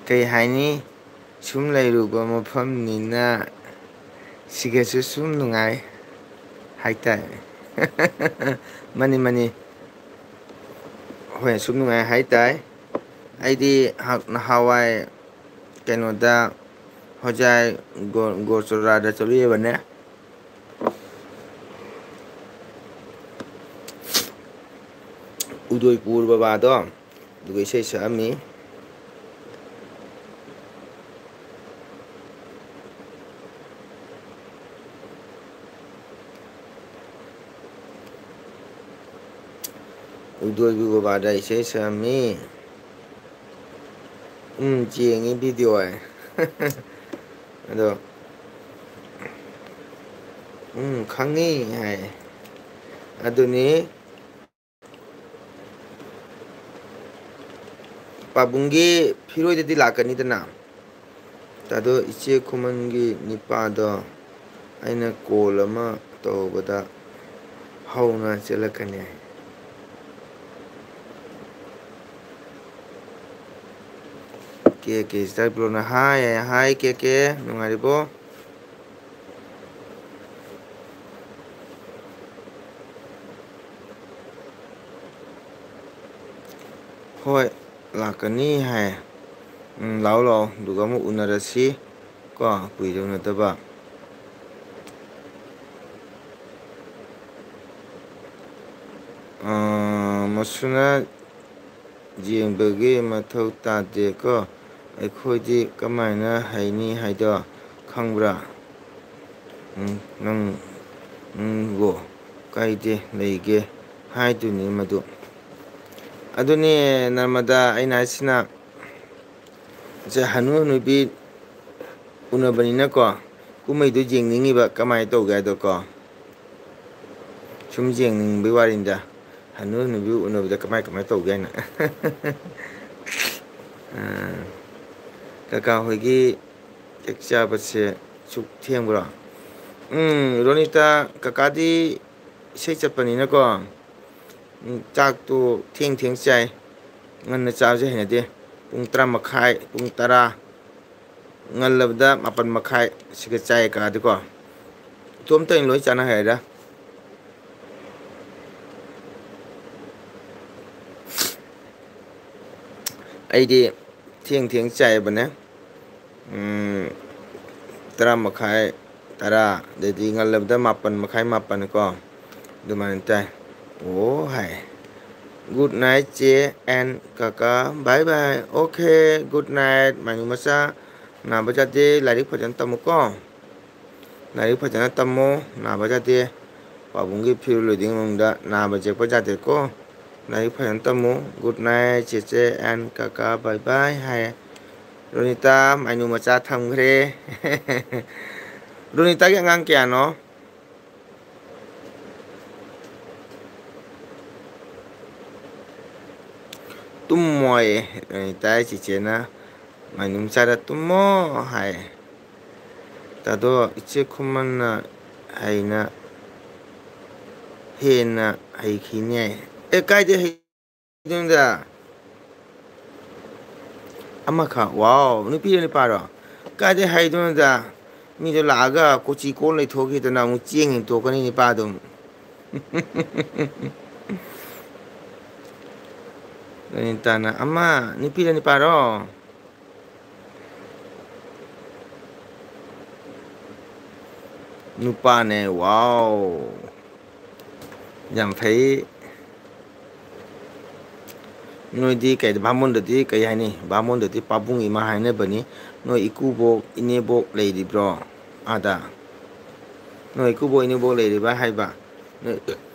ꯀꯩ ꯍꯥꯏꯅꯤ? ꯁꯨꯝ ꯂꯩꯔꯨꯕ ꯃꯐꯝꯅꯤꯅ ꯁꯤꯒꯁꯨ ꯁꯨꯝ ꯅꯨꯡꯉꯥꯏ ꯍꯥꯏꯇꯥꯏ꯫ ꯃꯥꯅꯤ, ꯃꯥꯅꯤ꯫ ꯍꯣꯏ, ꯁꯨꯝ ꯅꯨꯡꯉꯥꯏ ꯍꯥꯏꯇꯥꯏ꯫ ꯑꯩꯗꯤ ꯍ-, ꯅꯍꯥꯟꯋꯥꯏ ꯀꯩꯅꯣꯗ, ꯍꯣꯖꯥꯏ ꯒꯣ-, ꯒꯣꯆꯣꯔꯥꯗ ꯆꯠꯂꯨꯏꯕꯅꯦ꯫ ꯎꯗꯣꯏꯄꯨꯔ ꯕꯕꯥꯗꯣ, ꯑꯗꯨꯒ ꯏꯁꯩ ꯁꯛꯑꯝꯃꯤ꯫ ꯎꯗꯣꯏꯕꯨ ꯕꯕꯥꯗ ꯏꯁꯩ ꯁꯛꯑꯝꯃꯤ꯫ ꯎꯝ, ꯌꯦꯡꯉꯤ ꯚꯤꯗꯤꯑꯣ ꯍꯥꯏ꯫ ꯑꯗꯣ, ꯎꯝ, ꯈꯪꯉꯤ ꯍꯥꯏ꯫ ꯑꯗꯨꯅꯤ꯫ ꯄꯥꯕꯨꯡꯒꯤ ꯐꯤꯔꯣꯏꯗꯗꯤ ꯂꯥꯛꯀꯅꯤꯗꯅ꯫ ꯑꯗꯣ ꯏꯆꯦ ꯈꯨꯃꯟꯒꯤ ꯅꯤꯄꯥꯗꯣ ꯑꯩꯅ ꯀꯣꯜ ꯑꯃ ꯇꯧꯕꯗ ꯍꯧꯅ ꯆꯦꯜꯂꯛꯀꯅꯤ꯫ ꯀꯦ ꯀꯦ ꯁꯤꯁꯇꯔ ꯕ꯭ꯔꯣꯅ ꯍꯥꯏ, ꯍꯥꯏ ꯀꯦ ꯀꯦ, ꯅꯨꯡꯉꯥꯏꯔꯤꯕꯣ? ꯍꯣꯏ, ꯂꯥꯛꯀꯅꯤ ꯍꯥꯏ꯫ ꯎꯝ, ꯂꯥꯛꯑꯣ, ꯂꯥꯛꯑꯣ, ꯑꯗꯨꯒ ꯑꯃꯨꯛ ꯎꯅꯔꯁꯤ ꯀꯣ, ꯀꯨꯏꯔꯦ ꯎꯅꯗꯕ꯫ ꯑꯥ, ꯃꯁꯨꯅ ꯌꯦꯡꯕꯒꯤ ꯃꯊꯧ ꯇꯥꯗꯦꯀꯣ꯫ ꯑꯩꯈꯣꯏꯗꯤ ꯀꯃꯥꯏꯅ ꯍꯩꯅꯤ ꯍꯥꯏꯗꯣ ꯈꯪꯕ꯭ꯔꯥ? ꯎꯝ, ꯅꯪ, ꯅꯪꯕꯨ ꯀꯥꯏꯗꯦ ꯂꯩꯒꯦ ꯍꯥꯏꯗꯨꯅꯤ ꯃꯗꯨ꯫ ꯑꯗꯨꯅꯦ ꯅꯔꯃꯗꯥ, ꯑꯩꯅ ꯍꯥꯏꯁꯤꯅ, ꯁꯦ, ꯍꯅꯨ ꯍꯅꯨꯕꯤ ꯎꯅꯕꯅꯤꯅꯀꯣ, ꯀꯨꯝꯍꯩꯗꯨ ꯌꯦꯡꯅꯤꯡꯉꯤꯕ, ꯀꯃꯥꯏꯅ ꯇꯧꯒꯦ ꯍꯥꯏꯗꯣꯀꯣ꯫ ꯁꯨꯝ ꯌꯦꯡꯅꯤꯡꯕꯒꯤ ꯋꯥꯔꯤꯅꯤꯗ꯫ ꯍꯅꯨ ꯍꯅꯨꯕꯤ ꯎꯅꯕꯗ ꯀꯃꯥꯏ ꯀꯃꯥꯏ ꯇꯧꯒꯦ ꯍꯥꯏꯅ꯫ ꯑꯥ, ꯀꯀꯥ ꯍꯣꯏꯒꯤ ꯆꯥꯛ ꯆꯥꯕꯁꯦ ꯁꯨꯛ ꯊꯦꯡꯕ꯭ꯔꯣ? ꯎꯝ, ꯔꯣꯅꯤꯇꯥ, ꯀꯀꯥꯗꯤ ꯏꯁꯩ ꯆꯠꯄꯅꯤꯅꯀꯣ, ꯎꯝ, ꯆꯥꯛꯇꯣ ꯊꯦꯡ ꯊꯦꯡ ꯆꯥꯏ꯫ ꯉꯟꯅ ꯆꯥꯕꯁꯦ ꯍꯩꯅꯗꯦ꯫ ꯄꯨꯡ ꯇꯔꯥ ꯃꯈꯥꯏ, ꯄꯨꯡ ꯇꯔꯥ, ꯉꯜꯂꯕꯗ ꯃꯥꯄꯟ ꯃꯈꯥꯏ ꯁꯤꯒ ꯆꯥꯏ ꯀꯀꯥꯗꯤꯀꯣ꯫ ꯏꯇꯣꯝꯇ ꯑꯩꯅ ꯂꯣꯏ ꯆꯥꯅ ꯍꯥꯏꯔꯦ꯫ ꯑꯩꯗꯤ ꯊꯦꯡ ꯊꯦꯡ ꯆꯥꯏꯕꯅꯦ꯫ ꯎꯝ, ꯇꯔꯥ ꯃꯈꯥꯏ, ꯇꯔꯥ, ꯑꯗꯩꯗꯤ ꯉꯜꯂꯕꯗ ꯃꯥꯄꯟ ꯃꯈꯥꯏ, ꯃꯥꯄꯟ ꯀꯣ, ꯑꯗꯨꯃꯥꯏꯅ ꯆꯥꯏ꯫ ꯑꯣ ꯍꯥꯏ꯫ Good night ꯆꯦ and ꯀꯀꯥ꯫ Bye bye꯫ Okay, good night꯫ ꯃꯥꯏꯅꯨ ꯃꯆꯥ, ꯅꯥꯕ ꯌꯥꯗꯦ꯫ ꯂꯥꯏꯔꯤꯛ ꯐꯖꯅ ꯇꯝꯃꯨꯀꯣ꯫ ꯂꯥꯏꯔꯤꯛ ꯐꯖꯅ ꯇꯝꯃꯨ, ꯅꯥꯕ ꯌꯥꯗꯦ꯫ ꯄꯥꯕꯨꯡꯒꯤ ꯐꯤꯔꯣꯜ ꯂꯣꯏꯗ꯭ꯔꯤꯉꯩ ꯃꯅꯨꯡꯗ ꯅꯥꯕ ꯌꯦꯛꯄ ꯌꯥꯗꯦꯀꯣ꯫ ꯂꯥꯏꯔꯤꯛ ꯐꯖꯅ ꯇꯝꯃꯨ꯫ Good night ꯆꯦꯆꯦ and ꯀꯀꯥ, bye bye ꯍꯥꯏꯌꯦ꯫ ꯔꯣꯅꯤꯇꯥ, ꯃꯥꯏꯅꯨ ꯃꯆꯥ ꯊꯝꯈ꯭ꯔꯦ꯫ ꯔꯣꯅꯤꯇꯥꯒꯤ ꯑꯉꯥꯡ ꯀꯌꯥꯅꯣ? ꯇꯨꯝꯃꯣꯌꯦ꯫ ꯔꯣꯅꯤꯇꯥ ꯆꯦꯆꯦꯅ ꯃꯥꯏꯅꯨ ꯃꯆꯥꯗ ꯇꯨꯝꯃꯣ ꯍꯥꯏ꯫ ꯇꯥꯗꯣ, ꯏꯆꯦ ꯈꯨꯃꯟꯅ ꯍꯩꯅ ꯍꯦꯟꯅ ꯍꯩꯈꯤꯅꯦ꯫ ꯑꯦ, ꯀꯥꯏꯗꯩ ꯍꯩꯗꯣꯏꯅꯣꯗ? ꯑꯃꯈꯛ꯫ ꯋꯥꯎ, ꯅꯨꯄꯤꯔꯣ ꯅꯨꯄꯥꯔꯣ? ꯀꯥꯏꯗꯩ ꯍꯩꯗꯣꯏꯅꯣꯗ? ꯃꯤꯗꯣ ꯂꯥꯛꯑꯒ ꯀꯣꯆꯤ ꯀꯣꯟ ꯂꯩꯊꯣꯛꯈꯤꯗꯅ ꯑꯃꯨꯛ ꯆꯦꯡ ꯍꯦꯟꯇꯣꯛꯀꯅꯤ ꯅꯤꯄꯥꯗꯨꯝ꯫ ꯂꯣꯏꯅ ꯇꯥꯅ꯫ ꯑꯃ, ꯅꯨꯄꯤꯔ ꯅꯨꯄꯥꯔꯣ? ꯅꯨꯄꯥꯅꯦ꯫ ꯋꯥꯎ, ꯌꯥꯝ ꯐꯩ꯫ ꯅꯣꯏꯗꯤ ꯀꯩꯗ, ꯕꯥꯃꯣꯟꯗꯗꯤ ꯀꯩ ꯍꯥꯏꯅꯤ? ꯕꯥꯃꯣꯟꯗꯗꯤ ꯄꯥꯕꯨꯡ ꯏꯃꯥ ꯍꯥꯏꯅꯕꯅꯤ꯫ ꯅꯣꯏ ꯏꯀꯨꯕꯣꯛ ꯏꯅꯦꯕꯣꯛ ꯂꯩꯔꯤꯕ꯭ꯔꯣ ꯑꯥꯗ? ꯅꯣꯏ ꯏꯀꯨꯕꯣꯛ ꯏꯅꯦꯕꯣꯛ ꯂꯩꯔꯤꯕ ꯍꯥꯏꯕ? ꯅꯣꯏ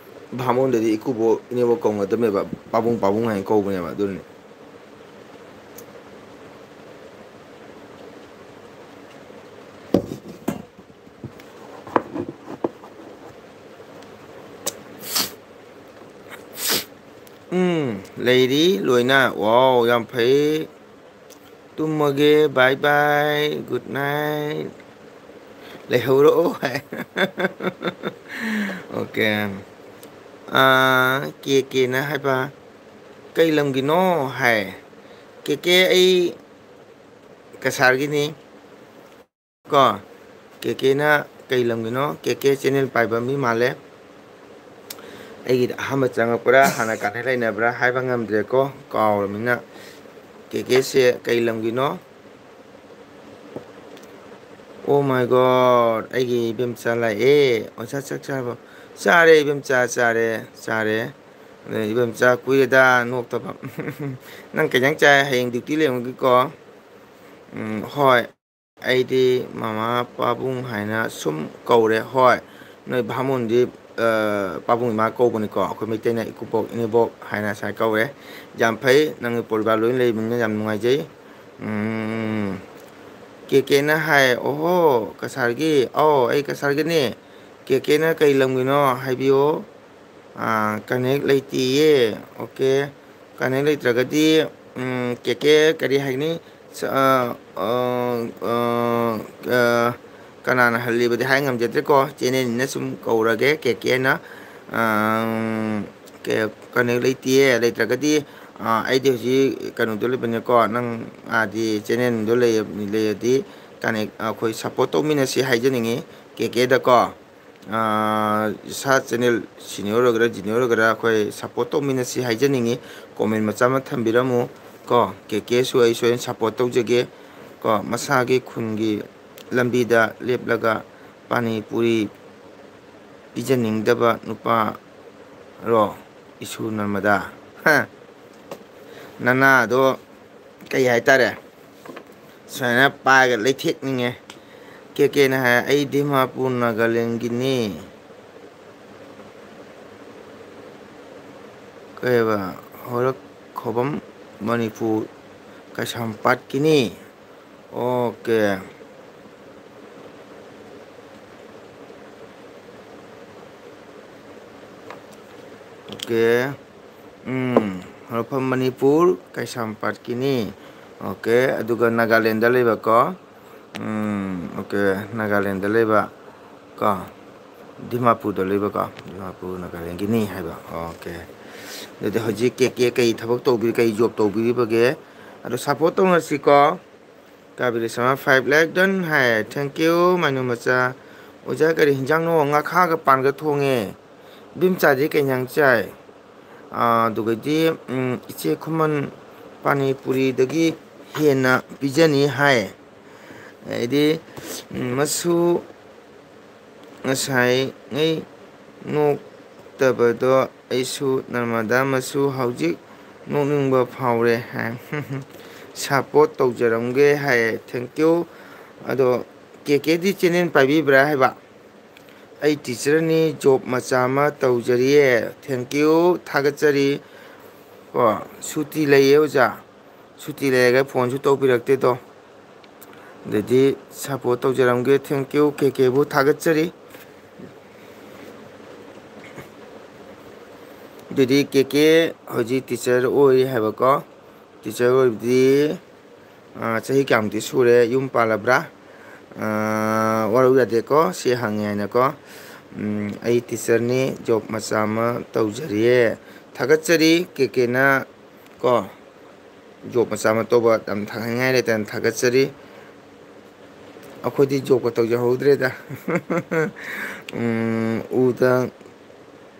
ꯕꯥꯃꯣꯟꯗꯗꯤ ꯏꯀꯨꯕꯣꯛ ꯏꯅꯦꯕꯣꯛ ꯀꯧꯅꯗꯕꯅꯦꯕ, ꯄꯥꯕꯨꯡ ꯄꯥꯕꯨꯡ ꯍꯥꯏꯅ ꯀꯧꯕꯅꯦꯕ꯫ ꯑꯗꯨꯅꯅꯦ꯫ ꯎꯝ, ꯂꯩꯔꯤ ꯂꯣꯏꯅ꯫ ꯋꯥꯎ, ꯌꯥꯝ ꯐꯩ꯫ ꯇꯨꯝꯃꯒꯦ, bye bye, good night꯫ ꯂꯩꯍꯧꯔꯣ ꯍꯥꯏ꯫ Okay꯫ ꯑꯥ, ꯀꯦ ꯀꯦꯅ ꯍꯥꯏꯕ, "ꯀꯩ ꯂꯝꯒꯤꯅꯣ?" ꯍꯥꯏ꯫ "ꯀꯦ ꯀꯦ, ꯑꯩ ꯀꯁꯥꯔꯒꯤꯅꯤ"꯫ ꯀꯣ, ꯀꯦ ꯀꯦꯅ ꯀꯩ ꯂꯝꯒꯤꯅꯣ? ꯀꯦ ꯀꯦ ꯆꯦꯅꯦꯜ ꯄꯥꯏꯕ ꯃꯤ ꯃꯥꯜꯂꯦ꯫ ꯑꯩꯒꯤꯗ ꯑꯍꯥꯟꯕ ꯆꯪꯉꯛꯄ꯭ꯔꯥ, ꯍꯥꯟꯅ ꯀꯥꯟꯅ ꯂꯩꯅꯕ꯭ꯔꯥ ꯍꯥꯏꯕ ꯉꯝꯗ꯭ꯔꯦꯀꯣ, ꯀꯥꯎꯔꯕꯅꯤꯅ꯫ ꯀꯦ ꯀꯦꯁꯦ ꯀꯩ ꯂꯝꯒꯤꯅꯣ? Oh my God, ꯑꯩꯒꯤ ꯏꯕꯦꯝꯆꯥ ꯂꯥꯛꯑꯦ꯫ ꯑꯣꯖꯥ, ꯆꯥꯛ ꯆꯥꯔꯕꯣ? ꯆꯥꯔꯦ ꯏꯕꯦꯝꯆꯥ, ꯆꯥꯔꯦ, ꯆꯥꯔꯦ꯫ ꯑꯗ ꯏꯕꯦꯝꯆꯥ ꯀꯨꯏꯔꯦꯗ ꯅꯣꯛꯇꯕ꯫ ꯅꯪ ꯀꯩ ꯏꯟꯖꯥꯡ ꯆꯥꯏ? ꯍꯌꯦꯡ ꯗ꯭ꯌꯨꯇꯤ ꯂꯩꯔꯝꯒꯦꯀꯣ꯫ ꯎꯝ, ꯍꯣꯏ꯫ ꯑꯩꯗꯤ ꯃꯃꯥ ꯄꯥꯕꯨꯡ ꯍꯥꯏꯅ ꯁꯨꯝ ꯀꯧꯔꯦ꯫ ꯍꯣꯏ, ꯅꯣꯏ ꯚꯥꯃꯣꯟꯗꯤ, ꯑ, ꯄꯥꯕꯨꯡ ꯏꯃꯥ ꯀꯧꯕꯅꯤꯀꯣ꯫ ꯑꯩꯈꯣꯏ ꯃꯩꯇꯩꯅ ꯏꯀꯨꯕꯣꯛ, ꯏꯅꯦꯕꯣꯛ ꯍꯥꯏꯅ ꯁꯨꯃꯥꯏꯅ ꯀꯧꯔꯦ꯫ ꯌꯥꯝ ꯐꯩ, ꯅꯪꯒꯤ ꯄꯣꯔꯤꯕꯥꯔ ꯂꯣꯏꯅ ꯂꯩꯕꯅꯤꯅ ꯌꯥꯝ ꯅꯨꯡꯉꯥꯏꯖꯩ꯫ ꯎꯝ, ꯀꯦ ꯀꯦꯅ ꯍꯥꯏ, "ꯑꯣꯍꯣ, ꯀꯁꯥꯔꯒꯤ? ꯑꯧ, ꯑꯩ ꯀꯁꯥꯔꯒꯤꯅꯤ꯫ ꯀꯦ ꯀꯦꯅ ꯀꯩ ꯂꯝꯒꯤꯅꯣ ꯍꯥꯏꯕꯤꯌꯣ꯫" ꯑꯥ, ꯀꯅꯦꯛ ꯂꯩꯇꯦꯌꯦ꯫ ꯑꯣꯀꯦ꯫ ꯀꯅꯦꯛ ꯂꯩꯇ꯭ꯔꯒꯗꯤ, ꯎꯝ, ꯀꯦ ꯀꯦ ꯀꯔꯤ ꯍꯥꯏꯒꯅꯤ? ꯁ-, ꯑ, ꯑ, ꯑ, ꯑ, ꯀꯅꯥꯅ ꯍꯜꯂꯤꯕꯗꯤ ꯍꯥꯏ ꯉꯝꯖꯗ꯭ꯔꯦꯀꯣ꯫ ꯆꯦꯅꯦꯜꯅꯤꯅ ꯁꯨꯝ ꯀꯧꯔꯒꯦ ꯀꯦ ꯀꯦꯅ꯫ ꯑ, ꯎꯝ, ꯀꯦ-, ꯀꯅꯦꯛ ꯂꯩꯇꯦꯌꯦ꯫ ꯂꯩꯇ꯭ꯔꯒꯗꯤ, ꯑ, ꯑꯩꯗꯤ ꯍꯧꯖꯤꯛ ꯀꯩꯅꯣꯗ ꯂꯩꯕꯅꯤꯀꯣ꯫ ꯅꯪ ꯑꯥꯗꯤ ꯆꯦꯅꯦꯜꯗꯣ ꯂꯩ-, ꯂꯩꯔꯗꯤ ꯀꯅꯦꯛ, ꯑꯩꯈꯣꯏ ꯁꯞꯄꯣꯔꯠ ꯇꯧꯃꯤꯟꯅꯁꯤ ꯍꯥꯏꯖꯅꯤꯡꯉꯤ ꯀꯦ ꯀꯦꯗꯀꯣ꯫ ꯑꯥ, ꯏꯁꯥ ꯆꯦꯅꯦꯜ ꯁꯤꯅꯤꯌꯔ ꯑꯣꯏꯒꯦꯔꯥ ꯖꯨꯅꯤꯌꯔ ꯑꯣꯏꯒꯦꯔꯥ ꯑꯩꯈꯣꯏ ꯁꯞꯄꯣꯔꯠ ꯇꯧꯃꯤꯟꯅꯁꯤ ꯍꯥꯏꯖꯅꯤꯡꯉꯤ꯫ ꯀꯣꯃꯦꯟ ꯃꯆꯥ ꯑꯃ ꯊꯝꯕꯤꯔꯝꯃꯨ ꯀꯣ꯫ ꯀꯦ ꯀꯦꯁꯨ ꯑꯩꯁꯨ ꯑꯩꯅ ꯁꯞꯄꯣꯔꯠ ꯇꯧꯖꯒꯦ ꯀꯣ꯫ ꯃꯁꯥꯒꯤ ꯈꯨꯟꯒꯤ ꯂꯝꯕꯤꯗ ꯂꯦꯞꯂꯒ ꯄꯥꯅꯤ ꯄꯨꯔꯤ ꯄꯤꯖꯅꯤꯡꯗꯕ ꯅꯨꯄꯥꯔꯣ? ꯏꯁꯨ ꯅꯔꯃꯗꯥ꯫ ꯍꯥ? ꯅꯅꯥꯗꯣ ꯀꯩ ꯍꯥꯏꯇꯥꯔꯦ? ꯁꯨꯃꯥꯏꯅ ꯄꯥꯏꯔꯒ ꯂꯩꯊꯦꯛꯅꯤꯡꯉꯦ꯫ ꯀꯦ ꯀꯦꯅ ꯍꯥꯏ, "ꯑꯩ ꯗꯤꯃꯥꯄꯨꯔ ꯅꯥꯒꯥꯂꯦꯟꯒꯤꯅꯤ꯫" ꯀꯩꯕ? ꯍꯧꯔꯛꯈꯣꯕꯝ ꯃꯅꯤꯄꯨꯔ ꯀꯩꯁꯥꯝꯄꯥꯠꯀꯤꯅꯤ꯫ ꯑꯣꯀꯦ꯫ ꯑꯣꯀꯦ꯫ ꯎꯝ, ꯍꯧꯔꯛꯐꯝ ꯃꯅꯤꯄꯨꯔ ꯀꯩꯁꯥꯝꯄꯥꯠꯀꯤꯅꯤ꯫ ꯑꯣꯀꯦ, ꯑꯗꯨꯒ ꯅꯥꯒꯥꯂꯦꯟꯗ ꯂꯩꯕꯀꯣ꯫ ꯎꯝ, ꯑꯣꯀꯦ, ꯅꯥꯒꯥꯂꯦꯟꯗ ꯂꯩꯕ ꯀꯣ, ꯗꯤꯃꯥꯄꯨꯔꯗ ꯂꯩꯕꯀꯣ, ꯗꯤꯃꯥꯄꯨꯔ ꯅꯥꯒꯥꯂꯦꯟꯒꯤꯅꯤ ꯍꯥꯏꯕ꯫ ꯑꯣꯀꯦ꯫ ꯑꯗꯨꯗꯤ ꯍꯧꯖꯤꯛ ꯀꯦ ꯀꯦ ꯀꯩ ꯊꯕꯛ ꯇꯧꯕꯤꯔꯤ, ꯀꯩ ꯖꯣꯕ ꯇꯧꯕꯤꯔꯤꯕꯒꯦ? ꯑꯗꯣ ꯁꯞꯄꯣꯔꯠ ꯇꯧꯅꯁꯤꯀꯣ꯫ ꯀꯥꯕꯤꯔꯤ ꯁꯃꯥ five lakh done ꯍꯥꯏ꯫ Thank you, ꯃꯥꯏꯅꯨ ꯃꯆꯥ꯫ ꯑꯣꯖꯥ, ꯀꯔꯤ ꯍꯤꯟꯖꯥꯡꯅꯣ? ꯉꯥꯈꯥꯒ ꯄꯥꯟꯒ ꯊꯣꯡꯉꯦ꯫ ꯏꯕꯦꯝꯆꯥꯗꯤ ꯀꯩ ꯍꯤꯟꯖꯥꯡ ꯆꯥꯏ? ꯑꯥ, ꯑꯗꯨꯒꯗꯤ, ꯎꯝ, ꯏꯆꯦ ꯈꯨꯃꯟ ꯄꯥꯅꯤ ꯄꯨꯔꯤꯗꯒꯤ ꯍꯦꯟꯅ ꯄꯤꯖꯅꯤ ꯍꯥꯏ꯫ ꯑꯗꯩꯗꯤ, ꯎꯝ, ꯃꯁꯨ ꯉꯁꯥꯏꯉꯩ ꯅꯣꯛꯇꯕꯗꯣ ꯑꯩꯁꯨ ꯅꯔꯃꯗꯥ ꯃꯁꯨ ꯍꯧꯖꯤꯛ ꯅꯣꯛꯅꯤꯡꯕ ꯐꯥꯎꯔꯦ ꯍꯥꯏ꯫ Support ꯇꯧꯖꯔꯝꯒꯦ high. Thank you꯫ ꯑꯗꯣ ꯀꯦ ꯀꯦꯗꯤ channel ꯄꯥꯏꯕꯤꯕ꯭ꯔꯥ ꯍꯥꯏꯕ? ꯑꯩ teacherꯅꯤ, job ꯃꯆꯥ ꯑꯃ ꯇꯧꯖꯔꯤꯌꯦ꯫ Thank you, ꯊꯥꯒꯠꯆꯔꯤ꯫ ꯀꯣ, ꯁꯨꯇꯤ ꯂꯩꯌꯦ ꯑꯣꯖꯥ꯫ ꯁꯨꯇꯤ ꯂꯩꯔꯒ phoneꯁꯨ ꯇꯧꯕꯤꯔꯛꯇꯦꯗꯣ꯫ ꯑꯗꯨꯗꯤ support ꯇꯧꯖꯔꯝꯒꯦ꯫ Thank you, ꯀꯦ ꯀꯦꯕꯨ ꯊꯥꯒꯠꯆꯔꯤ꯫ ꯑꯗꯨꯗꯤ ꯀꯦ ꯀꯦ ꯍꯧꯖꯤꯛ teacher ꯑꯣꯏꯔꯤ ꯍꯥꯏꯕꯀꯣ꯫ Teacher ꯑꯣꯏꯕꯗꯤ, ꯑꯥ, ꯆꯍꯤ ꯀꯌꯥꯃꯨꯛꯇꯤ ꯁꯨꯔꯦ? ꯌꯨꯝ ꯄꯥꯜꯂꯕ꯭ꯔꯥ? ꯑꯥ, ꯋꯥꯔꯧ ꯌꯥꯗꯦꯀꯣ, ꯁꯤ ꯍꯪꯉꯦ ꯍꯥꯏꯅꯀꯣ꯫ ꯎꯝ, ꯑꯩ teacherꯅꯤ, job ꯃꯆꯥ ꯑꯃ ꯇꯧꯖꯔꯤꯌꯦ꯫ ꯊꯥꯒꯠꯆꯔꯤ, ꯀꯦ ꯀꯦꯅ ꯀꯣ꯫ Job ꯃꯆꯥ ꯑꯃ ꯇꯧꯕ ꯌꯥꯝ ꯊꯥꯒꯠꯅꯤꯡꯉꯥꯏ ꯂꯩꯇꯅ ꯊꯥꯒꯠꯆꯔꯤ꯫ ꯑꯩꯈꯣꯏꯗꯤ jobꯀ ꯇꯧꯖꯍꯧꯗ꯭ꯔꯦꯗ꯫ ꯎꯝ, ꯎꯗ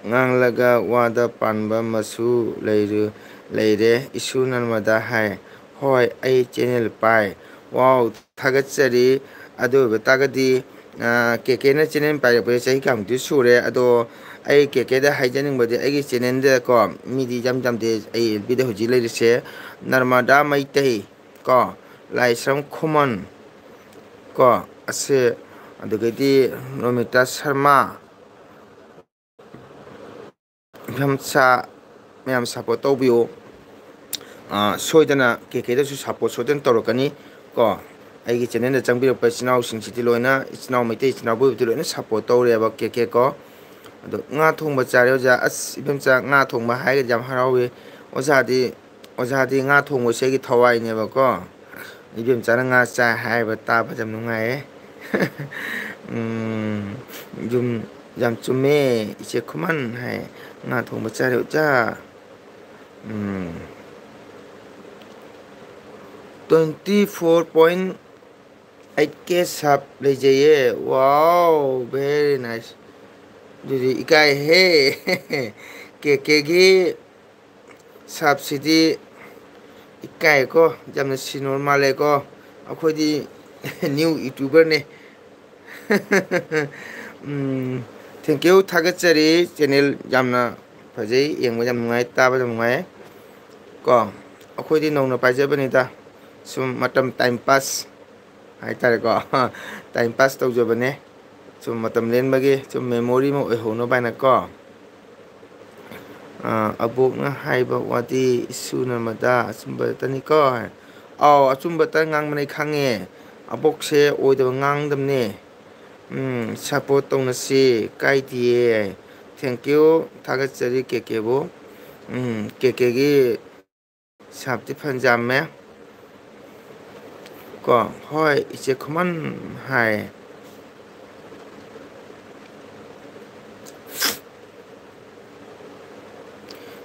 ꯉꯥꯡꯂꯒ ꯋꯥꯗ ꯄꯥꯟꯕ ꯃꯁꯨ ꯂꯩꯔꯨ-, ꯂꯩꯔꯦ꯫ ꯏꯁꯨ ꯅꯔꯃꯗꯥ ꯍꯥꯏ꯫ ꯍꯣꯏ, ꯑꯩ channel ꯄꯥꯏ꯫ Wow, ꯊꯥꯒꯠꯆꯔꯤ꯫ ꯑꯗꯨ ꯑꯣꯏꯕ ꯇꯥꯔꯒꯗꯤ, ꯑ, ꯀꯦ ꯀꯦꯅ channel ꯄꯥꯏꯔꯛꯄꯁꯦ ꯆꯍꯤ ꯀꯌꯥꯃꯨꯛꯇꯤ ꯁꯨꯔꯦ? ꯑꯗꯣ ꯑꯩ ꯀꯦ ꯀꯦꯗ ꯍꯥꯏꯖꯅꯤꯡꯕꯗꯤ ꯑꯩꯒꯤ channelꯗꯀꯣ ꯃꯤꯗꯤ ꯌꯥꯝ ꯌꯥꯝꯗꯦ꯫ ꯑꯩ ꯑꯦꯜ ꯄꯤꯗ ꯍꯧꯖꯤꯛ ꯂꯩꯔꯤꯁꯦ ꯅꯔꯃꯗꯥ ꯃꯩꯇꯩ ꯀꯣ, ꯂꯥꯏꯁ꯭ꯔꯝ ꯈꯨꯃꯟ ꯀꯣ, ꯑꯁꯦ, ꯑꯗꯨꯗꯒꯤꯗꯤ ꯔꯣꯃꯤꯇꯥ ꯁꯔꯃ, ꯏꯚꯦꯝꯆꯥ ꯃꯌꯥꯝ support ꯇꯧꯕꯤꯌꯨ꯫ ꯑ, ꯁꯣꯏꯗꯅ ꯀꯦ ꯀꯦꯗꯁꯨ support ꯁꯣꯏꯗꯅ ꯇꯧꯔꯛꯀꯅꯤ ꯀꯣ꯫ ꯑꯩꯒꯤ channelꯗ ꯆꯪꯕꯤꯔꯛꯄ ꯏꯆꯤꯟ ꯏꯅꯥꯎꯁꯤꯡꯁꯤꯗꯤ ꯂꯣꯏꯅ, ꯏꯆꯤꯟ ꯏꯅꯥꯎ ꯃꯩꯇꯩ ꯏꯆꯤꯟ ꯏꯅꯥꯎꯕꯨꯗꯤ ꯂꯣꯏꯅ support ꯇꯧꯔꯦꯕ ꯀꯦ ꯀꯦ ꯀꯣ꯫ ꯑꯗꯣ ꯉꯥ ꯊꯣꯡꯕ ꯆꯥꯔꯦ ꯑꯣꯖꯥ꯫ ꯑꯁ, ꯏꯕꯦꯝꯆꯥ, ꯉꯥ ꯊꯣꯡꯕ ꯍꯥꯏꯔꯒꯗꯤ ꯌꯥꯝ ꯍꯔꯥꯎꯋꯦ꯫ ꯑꯣꯖꯥꯗꯤ, ꯑꯣꯖꯥꯗꯤ ꯉꯥ ꯊꯣꯡꯕꯁꯦ ꯑꯩꯒꯤ ꯊꯋꯥꯏꯅꯦꯕꯀꯣ꯫ ꯏꯕꯦꯝꯆꯥꯅ ꯉꯥ ꯆꯥꯏ ꯍꯥꯏꯕ ꯇꯥꯕꯗ ꯌꯥꯝ ꯅꯨꯡꯉꯥꯏꯌꯦ꯫ ꯎꯝ, ꯌꯨꯝ ꯌꯥꯝ ꯆꯨꯝꯃꯦ, ꯏꯆꯦ ꯈꯨꯃꯟ ꯍꯥꯏ꯫ ꯉꯥ ꯊꯣꯡꯕ ꯆꯥꯔꯦ ꯑꯣꯖꯥ꯫ ꯎꯝ꯫ Twenty four point ꯑꯩꯠ ꯀꯦ ꯁꯕ ꯂꯩꯖꯩꯌꯦ꯫ Wow, very nice. ꯑꯗꯨꯗꯤ ꯏꯀꯥꯏꯍꯦ꯫ ꯀꯦ ꯀꯦꯒꯤ ꯁꯕꯁꯤꯗꯤ ꯏꯀꯥꯏꯀꯣ, ꯌꯥꯝꯅ ꯁꯤꯅꯣꯔ ꯃꯥꯜꯂꯦꯀꯣ꯫ ꯑꯩꯈꯣꯏꯗꯤ ꯅ꯭ꯌꯨ ꯌꯨꯇ꯭ꯌꯨꯕꯔꯅꯦ꯫ ꯎꯝ, thank you, ꯊꯥꯒꯠꯆꯔꯤ꯫ ꯆꯦꯅꯦꯜ ꯌꯥꯝꯅ ꯐꯖꯩ, ꯌꯦꯡꯕ ꯌꯥꯝ ꯅꯨꯡꯉꯥꯏ, ꯇꯥꯕ ꯌꯥꯝ ꯅꯨꯡꯉꯥꯏ꯫ ꯀꯣ, ꯑꯩꯈꯣꯏꯗꯤ ꯅꯧꯅ ꯄꯥꯏꯖꯕꯅꯤꯗ, ꯁꯨꯝ ꯃꯇꯝ ꯇꯥꯏꯝ ꯄꯥꯁ ꯍꯥꯏꯇꯥꯔꯦꯀꯣ꯫ ꯇꯥꯏꯝ ꯄꯥꯁ ꯇꯧꯖꯕꯅꯦ, ꯁꯨꯝ ꯃꯇꯝ ꯂꯦꯟꯕꯒꯤ, ꯁꯨꯝ ꯃꯦꯃꯣꯔꯤ ꯑꯃ ꯑꯣꯏꯍꯧꯅꯕ ꯍꯥꯏꯅꯀꯣ꯫ ꯑ, ꯑꯕꯣꯛꯅ ꯍꯥꯏꯕ ꯋꯥꯗꯤ ꯏꯁꯨ ꯅꯔꯃꯗꯥ ꯑꯆꯨꯝꯕꯇꯅꯤꯀꯣ꯫ ꯑꯥꯎ, ꯑꯆꯨꯝꯕꯇ ꯉꯥꯡꯕꯅꯦ ꯈꯪꯉꯦ꯫ ꯑꯕꯣꯛꯁꯦ ꯑꯣꯏꯗꯕ ꯉꯥꯡꯗꯕꯅꯦ꯫ ꯎꯝ, ꯁꯞꯄꯣꯔꯠ ꯇꯧꯅꯁꯤ, ꯀꯥꯏꯗꯤꯌꯦ꯫ Thank you, ꯊꯥꯒꯠꯆꯔꯤ ꯀꯦ ꯀꯦꯕꯨ꯫ ꯎꯝ, ꯀꯦ ꯀꯦꯒꯤ ꯁꯥꯞꯇꯤ ꯐꯅ ꯌꯥꯝꯃꯦ꯫ ꯀꯣ, ꯍꯣꯏ, ꯏꯆꯦ ꯈꯨꯃꯟ ꯍꯥꯏ꯫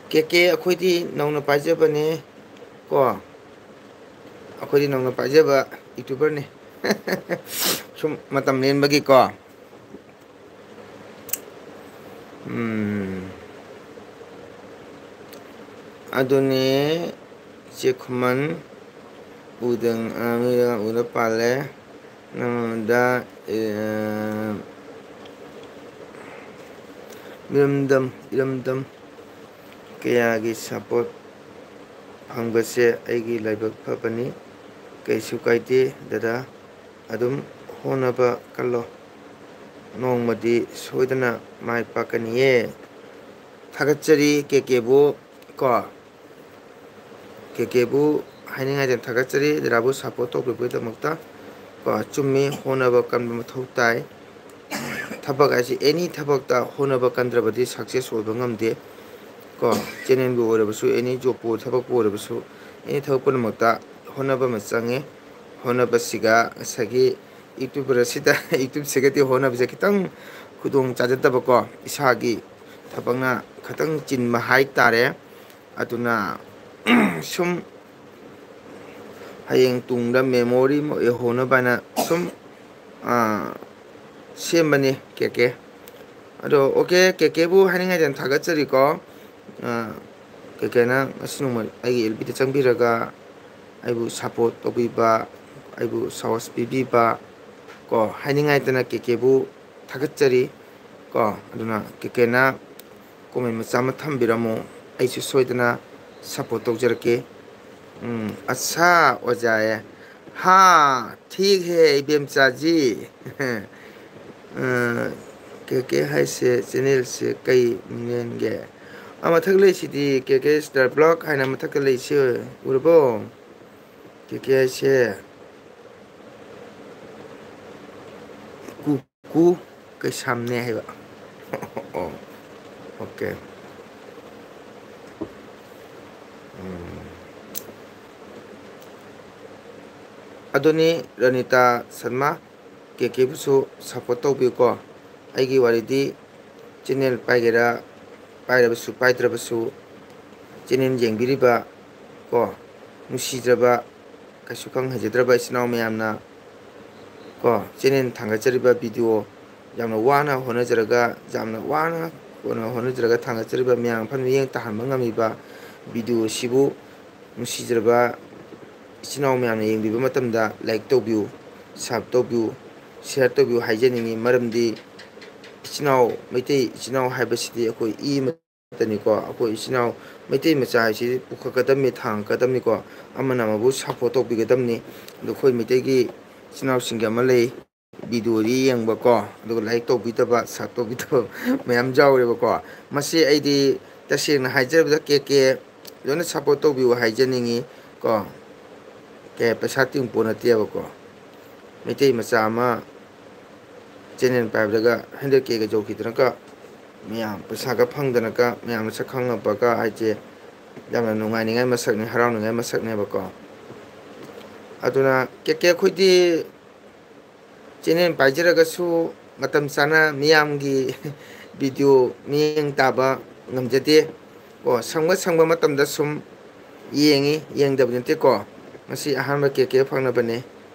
ꯀꯦ ꯀꯦ, ꯑꯩꯈꯣꯏꯗꯤ ꯅꯧꯅ ꯄꯥꯏꯖꯕꯅꯦ꯫ ꯀꯣ, ꯑꯩꯈꯣꯏꯗꯤ ꯅꯧꯅ ꯄꯥꯏꯖꯕ ꯌꯨꯇ꯭ꯌꯨꯕꯔꯅꯤ꯫ ꯁꯨꯝ ꯃꯇꯝ ꯂꯦꯟꯕꯒꯤꯀꯣ꯫ ꯎꯝ꯫ ꯑꯗꯨꯅꯦ, ꯏꯆꯦ ꯈꯨꯃꯟ, ꯎꯗꯪ, ꯑ, ꯃꯤꯔꯝ ꯎꯗ ꯄꯥꯜꯂꯦ꯫ ꯅꯉꯣꯟꯗ, ꯑꯦ, ꯏꯔꯝꯗꯝ, ꯏꯔꯝꯗꯝ ꯀꯌꯥꯒꯤ ꯁꯞꯄꯣꯔꯠ ꯐꯪꯕꯁꯦ ꯑꯩꯒꯤ ꯂꯥꯏꯕꯛ ꯐꯕꯅꯤ꯫ ꯀꯩꯁꯨ ꯀꯥꯏꯗꯦ ꯗꯗꯥ, ꯑꯗꯨꯝ ꯍꯣꯠꯅꯕ ꯀꯜꯂꯣ, ꯅꯣꯡꯃꯗꯤ ꯁꯣꯏꯗꯅ ꯃꯥꯏ ꯄꯥꯛꯀꯅꯤꯌꯦ꯫ ꯊꯥꯒꯠꯆꯔꯤ ꯀꯦ ꯀꯦꯕꯨ꯫ ꯀꯣ, ꯀꯦ ꯀꯦꯕꯨ ꯍꯥꯏꯅꯤꯡꯉꯥꯏꯗ ꯊꯥꯒꯠꯆꯔꯤ, ꯗꯗꯥꯕꯨ ꯁꯞꯄꯣꯔꯠ ꯇꯧꯕꯤꯕꯒꯤꯗꯃꯛꯇ꯫ ꯀꯣ, ꯆꯨꯝꯃꯤ, ꯍꯣꯠꯅꯕ ꯀꯟꯕ ꯃꯊꯧ ꯇꯥꯏ꯫ ꯊꯕꯛ ꯍꯥꯏꯁꯤ ꯑꯦꯅꯤ ꯊꯕꯛꯇ ꯍꯣꯠꯅꯕ ꯀꯟꯗ꯭ꯔꯕꯗꯤ ꯁꯛꯁꯦꯁ ꯑꯣꯏꯕ ꯉꯝꯗꯦ꯫ ꯀꯣ, ꯆꯦꯅꯦꯜꯕꯨ ꯑꯣꯏꯔꯕꯁꯨ, ꯑꯦꯅꯤ ꯖꯣꯕꯄꯨ, ꯊꯕꯛꯄꯨ ꯑꯣꯏꯔꯕꯁꯨ, ꯑꯦꯅꯤ ꯊꯕꯛ ꯄꯨꯝꯅꯃꯛꯇ ꯍꯣꯠꯅꯕ ꯑꯃ ꯆꯪꯉꯤ꯫ ꯍꯣꯠꯅꯕꯁꯤꯒ ꯉꯁꯥꯏꯒꯤ ꯌꯨꯇ꯭ꯌꯨꯕꯔ ꯑꯁꯤꯗ, ꯌꯨꯇ꯭ꯌꯨꯕꯁꯤꯒꯗꯤ ꯍꯣꯠꯅꯕꯁꯦ ꯈꯤꯇꯪ ꯈꯨꯗꯣꯡ ꯆꯥꯖꯗꯕꯀꯣ, ꯏꯁꯥꯒꯤ ꯊꯕꯛꯅ ꯈꯤꯇꯪ ꯆꯤꯟꯕ ꯍꯥꯏꯇꯥꯔꯦ꯫ ꯑꯗꯨꯅ ꯁꯨꯝ ꯍꯌꯦꯡ ꯇꯨꯡꯗ memory ꯑꯃ ꯑꯣꯏꯍꯧꯅꯕ ꯍꯥꯏꯅ ꯁꯨꯝ, ꯑꯥ, ꯁꯦꯝꯕꯅꯤ, ꯀꯦ ꯀꯦ꯫ ꯑꯗꯣ, okay, ꯀꯦ ꯀꯦꯕꯨ ꯍꯥꯏꯅꯤꯡꯉꯥꯏꯗꯅ ꯊꯥꯒꯠꯆꯔꯤꯀꯣ꯫ ꯑꯥ, ꯀꯦ ꯀꯦꯅ ꯉꯁꯤ ꯅꯣꯡꯃ ꯑꯩꯒꯤ L B ꯗ ꯆꯪꯕꯤꯔꯒ ꯑꯩꯕꯨ support ꯇꯧꯕꯤꯕ, ꯑꯩꯕꯨ ꯁꯥꯍꯣꯁ ꯄꯤꯕꯤꯕ ꯀꯣ, ꯍꯥꯏꯅꯤꯡꯉꯥꯏꯗꯅ ꯀꯦ ꯀꯦꯕꯨ ꯊꯥꯒꯠꯆꯔꯤ ꯀꯣ꯫ ꯑꯗꯨꯅ ꯀꯦ ꯀꯦꯅ comment ꯃꯆꯥ ꯑꯃ ꯊꯝꯕꯤꯔꯝꯃꯨ, ꯑꯩꯁꯨ ꯁꯣꯏꯗꯅ support ꯇꯧꯖꯔꯛꯀꯦ꯫ ꯎꯝ, ꯑꯠꯁꯥ, ꯑꯣꯖꯥ, ꯑꯦ꯫ ꯍꯥ, ꯊꯤꯛ ꯍꯦ, ꯏꯕꯦꯝꯆꯥꯖꯤ꯫ ꯑ, ꯀꯦ ꯀꯦ ꯍꯥꯏꯁꯦ channelꯁꯦ ꯀꯩ ꯃꯤꯡ ꯂꯦꯟꯒꯦ? ꯑ, ꯃꯊꯛ ꯂꯩꯁꯤꯗꯤ ꯀꯦ ꯀꯦ Star Vlog ꯍꯥꯏꯅ ꯃꯊꯛꯇ ꯂꯩꯁꯦ, ꯎꯔꯕꯣ? ꯀꯦ ꯀꯦ ꯍꯥꯏꯁꯦ ꯀꯨꯀꯨ ꯀꯩꯁꯥꯝꯅꯦ ꯍꯥꯏꯕ꯫ ꯑꯣ, okay꯫ ꯎꯝ꯫ ꯑꯗꯨꯅꯤ, ꯔꯅꯤꯇꯥ ꯁꯔꯃ, ꯀꯦ ꯀꯦꯕꯨꯁꯨ support ꯇꯧꯕꯤꯌꯨꯀꯣ꯫ ꯑꯩꯒꯤ ꯋꯥꯔꯤꯗꯤ channel ꯄꯥꯏꯒꯦꯔꯥ, ꯄꯥꯏꯔꯕꯁꯨ ꯄꯥꯏꯗ꯭ꯔꯕꯁꯨ, channel ꯌꯦꯡꯕꯤꯔꯤꯕ ꯀꯣ, ꯅꯨꯡꯁꯤꯖꯕ, ꯀꯩꯁꯨ ꯈꯪ ꯍꯩꯖꯗ꯭ꯔꯕ ꯏꯆꯤꯟ ꯏꯅꯥꯎ ꯃꯌꯥꯝꯅ ꯀꯣ, channel ꯊꯥꯡꯒꯠꯆꯔꯤꯕ video, ꯌꯥꯝꯅ ꯋꯥꯅ ꯍꯣꯠꯅꯖꯔꯒ, ꯌꯥꯝꯅ ꯋꯥꯅ ꯍꯣꯠꯅ-, ꯍꯣꯠꯅꯖꯔꯒ ꯊꯥꯡꯒꯠꯆꯔꯤꯕ ꯃꯌꯥꯝ ꯐꯝ ꯃꯤꯠꯌꯦꯡ ꯇꯥꯍꯟꯕ ꯉꯝꯃꯤꯕ video ꯑꯁꯤꯕꯨ ꯅꯨꯡꯁꯤꯖꯔꯕ ꯏꯆꯤꯟ ꯏꯅꯥꯎ ꯃꯌꯥꯝꯅ ꯌꯦꯡꯕꯤꯕ ꯃꯇꯝꯗ like ꯇꯧꯕꯤꯌꯨ, sub ꯇꯧꯕꯤꯌꯨ, share ꯇꯧꯕꯤꯌꯨ ꯍꯥꯏꯖꯅꯤꯡꯉꯤ꯫ ꯃꯔꯝꯗꯤ ꯏꯆꯤꯟ ꯏꯅꯥꯎ, ꯃꯩꯇꯩ ꯏꯆꯤꯟ ꯏꯅꯥꯎ ꯍꯥꯏꯕꯁꯤꯗꯤ ꯑꯩꯈꯣꯏ ꯏ ꯑꯃꯠꯇꯅꯤꯀꯣ꯫ ꯑꯩꯈꯣꯏ ꯏꯆꯤꯟ ꯏꯅꯥꯎ ꯃꯩꯇꯩ ꯃꯆꯥ ꯍꯥꯏꯁꯤ ꯄꯨꯈꯠꯀꯗꯕꯅꯤ, ꯊꯥꯡꯒꯠꯀꯗꯕꯅꯤꯀꯣ꯫ ꯑꯃꯅ ꯑꯃꯕꯨ support ꯇꯧꯕꯤꯒꯗꯕꯅꯤ꯫ ꯑꯗꯣ ꯑꯩꯈꯣꯏ ꯃꯩꯇꯩꯒꯤ ꯏꯆꯤꯟ ꯏꯅꯥꯎꯁꯤꯡꯒꯤ ꯑꯃ ꯂꯩ, videoꯗꯤ ꯌꯦꯡꯕꯀꯣ, ꯑꯗꯨꯒ like ꯇꯧꯕꯤꯗꯕ, sub ꯇꯧꯕꯤꯗꯕ ꯃꯌꯥꯝ ꯌꯥꯎꯔꯦꯕꯀꯣ꯫ ꯃꯁꯤ ꯑꯩꯗꯤ ꯇꯁꯦꯡꯅ ꯍꯥꯏꯖꯔꯕꯗ ꯀꯦ ꯀꯦ ꯂꯣꯏꯅ support ꯇꯧꯕꯤꯌꯨ ꯍꯥꯏꯖꯅꯤꯡꯉꯤ ꯀꯣ꯫ ꯀꯦ, ꯄꯩꯁꯥ ꯇꯤꯡꯄꯣ ꯅꯠꯇꯦꯕꯀꯣ꯫ ꯃꯩꯇꯩ ꯃꯆꯥ ꯑꯃ channel ꯄꯥꯏꯕꯗꯒ hundred Kꯒ ꯌꯧꯈꯤꯗꯅꯀ, ꯃꯌꯥꯝ ꯄꯩꯁꯥꯒ ꯐꯪꯗꯅꯀ, ꯃꯌꯥꯝꯅ ꯁꯛ ꯈꯪꯅꯕꯒ ꯍꯥꯏꯁꯦ ꯌꯥꯝꯅ ꯅꯨꯡꯉꯥꯏꯅꯤꯡꯉꯥꯏ ꯃꯁꯛꯅꯤ, ꯍꯔꯥꯎꯅꯤꯡꯉꯥꯏ ꯃꯁꯛꯅꯦꯕꯀꯣ꯫ ꯑꯗꯨꯅ ꯀꯦ ꯀꯦ ꯑꯩꯈꯣꯏꯗꯤ channel ꯄꯥꯏꯖꯔꯒꯁꯨ ꯃꯇꯝ ꯆꯥꯅ ꯃꯤꯌꯥꯝꯒꯤ video ꯃꯤꯠꯌꯦꯡ ꯇꯥꯕ ꯉꯝꯖꯗꯦ꯫ ꯀꯣ, ꯁꯪꯕ ꯁꯪꯕ ꯃꯇꯝꯗ ꯁꯨꯝ ꯌꯦꯡꯉꯤ, ꯌꯦꯡꯗꯕ ꯅꯠꯇꯦꯀꯣ꯫ ꯉꯁꯤ ꯑꯍꯥꯟꯕ ꯀꯦ ꯀꯦ ꯐꯪꯅꯕꯅꯦ꯫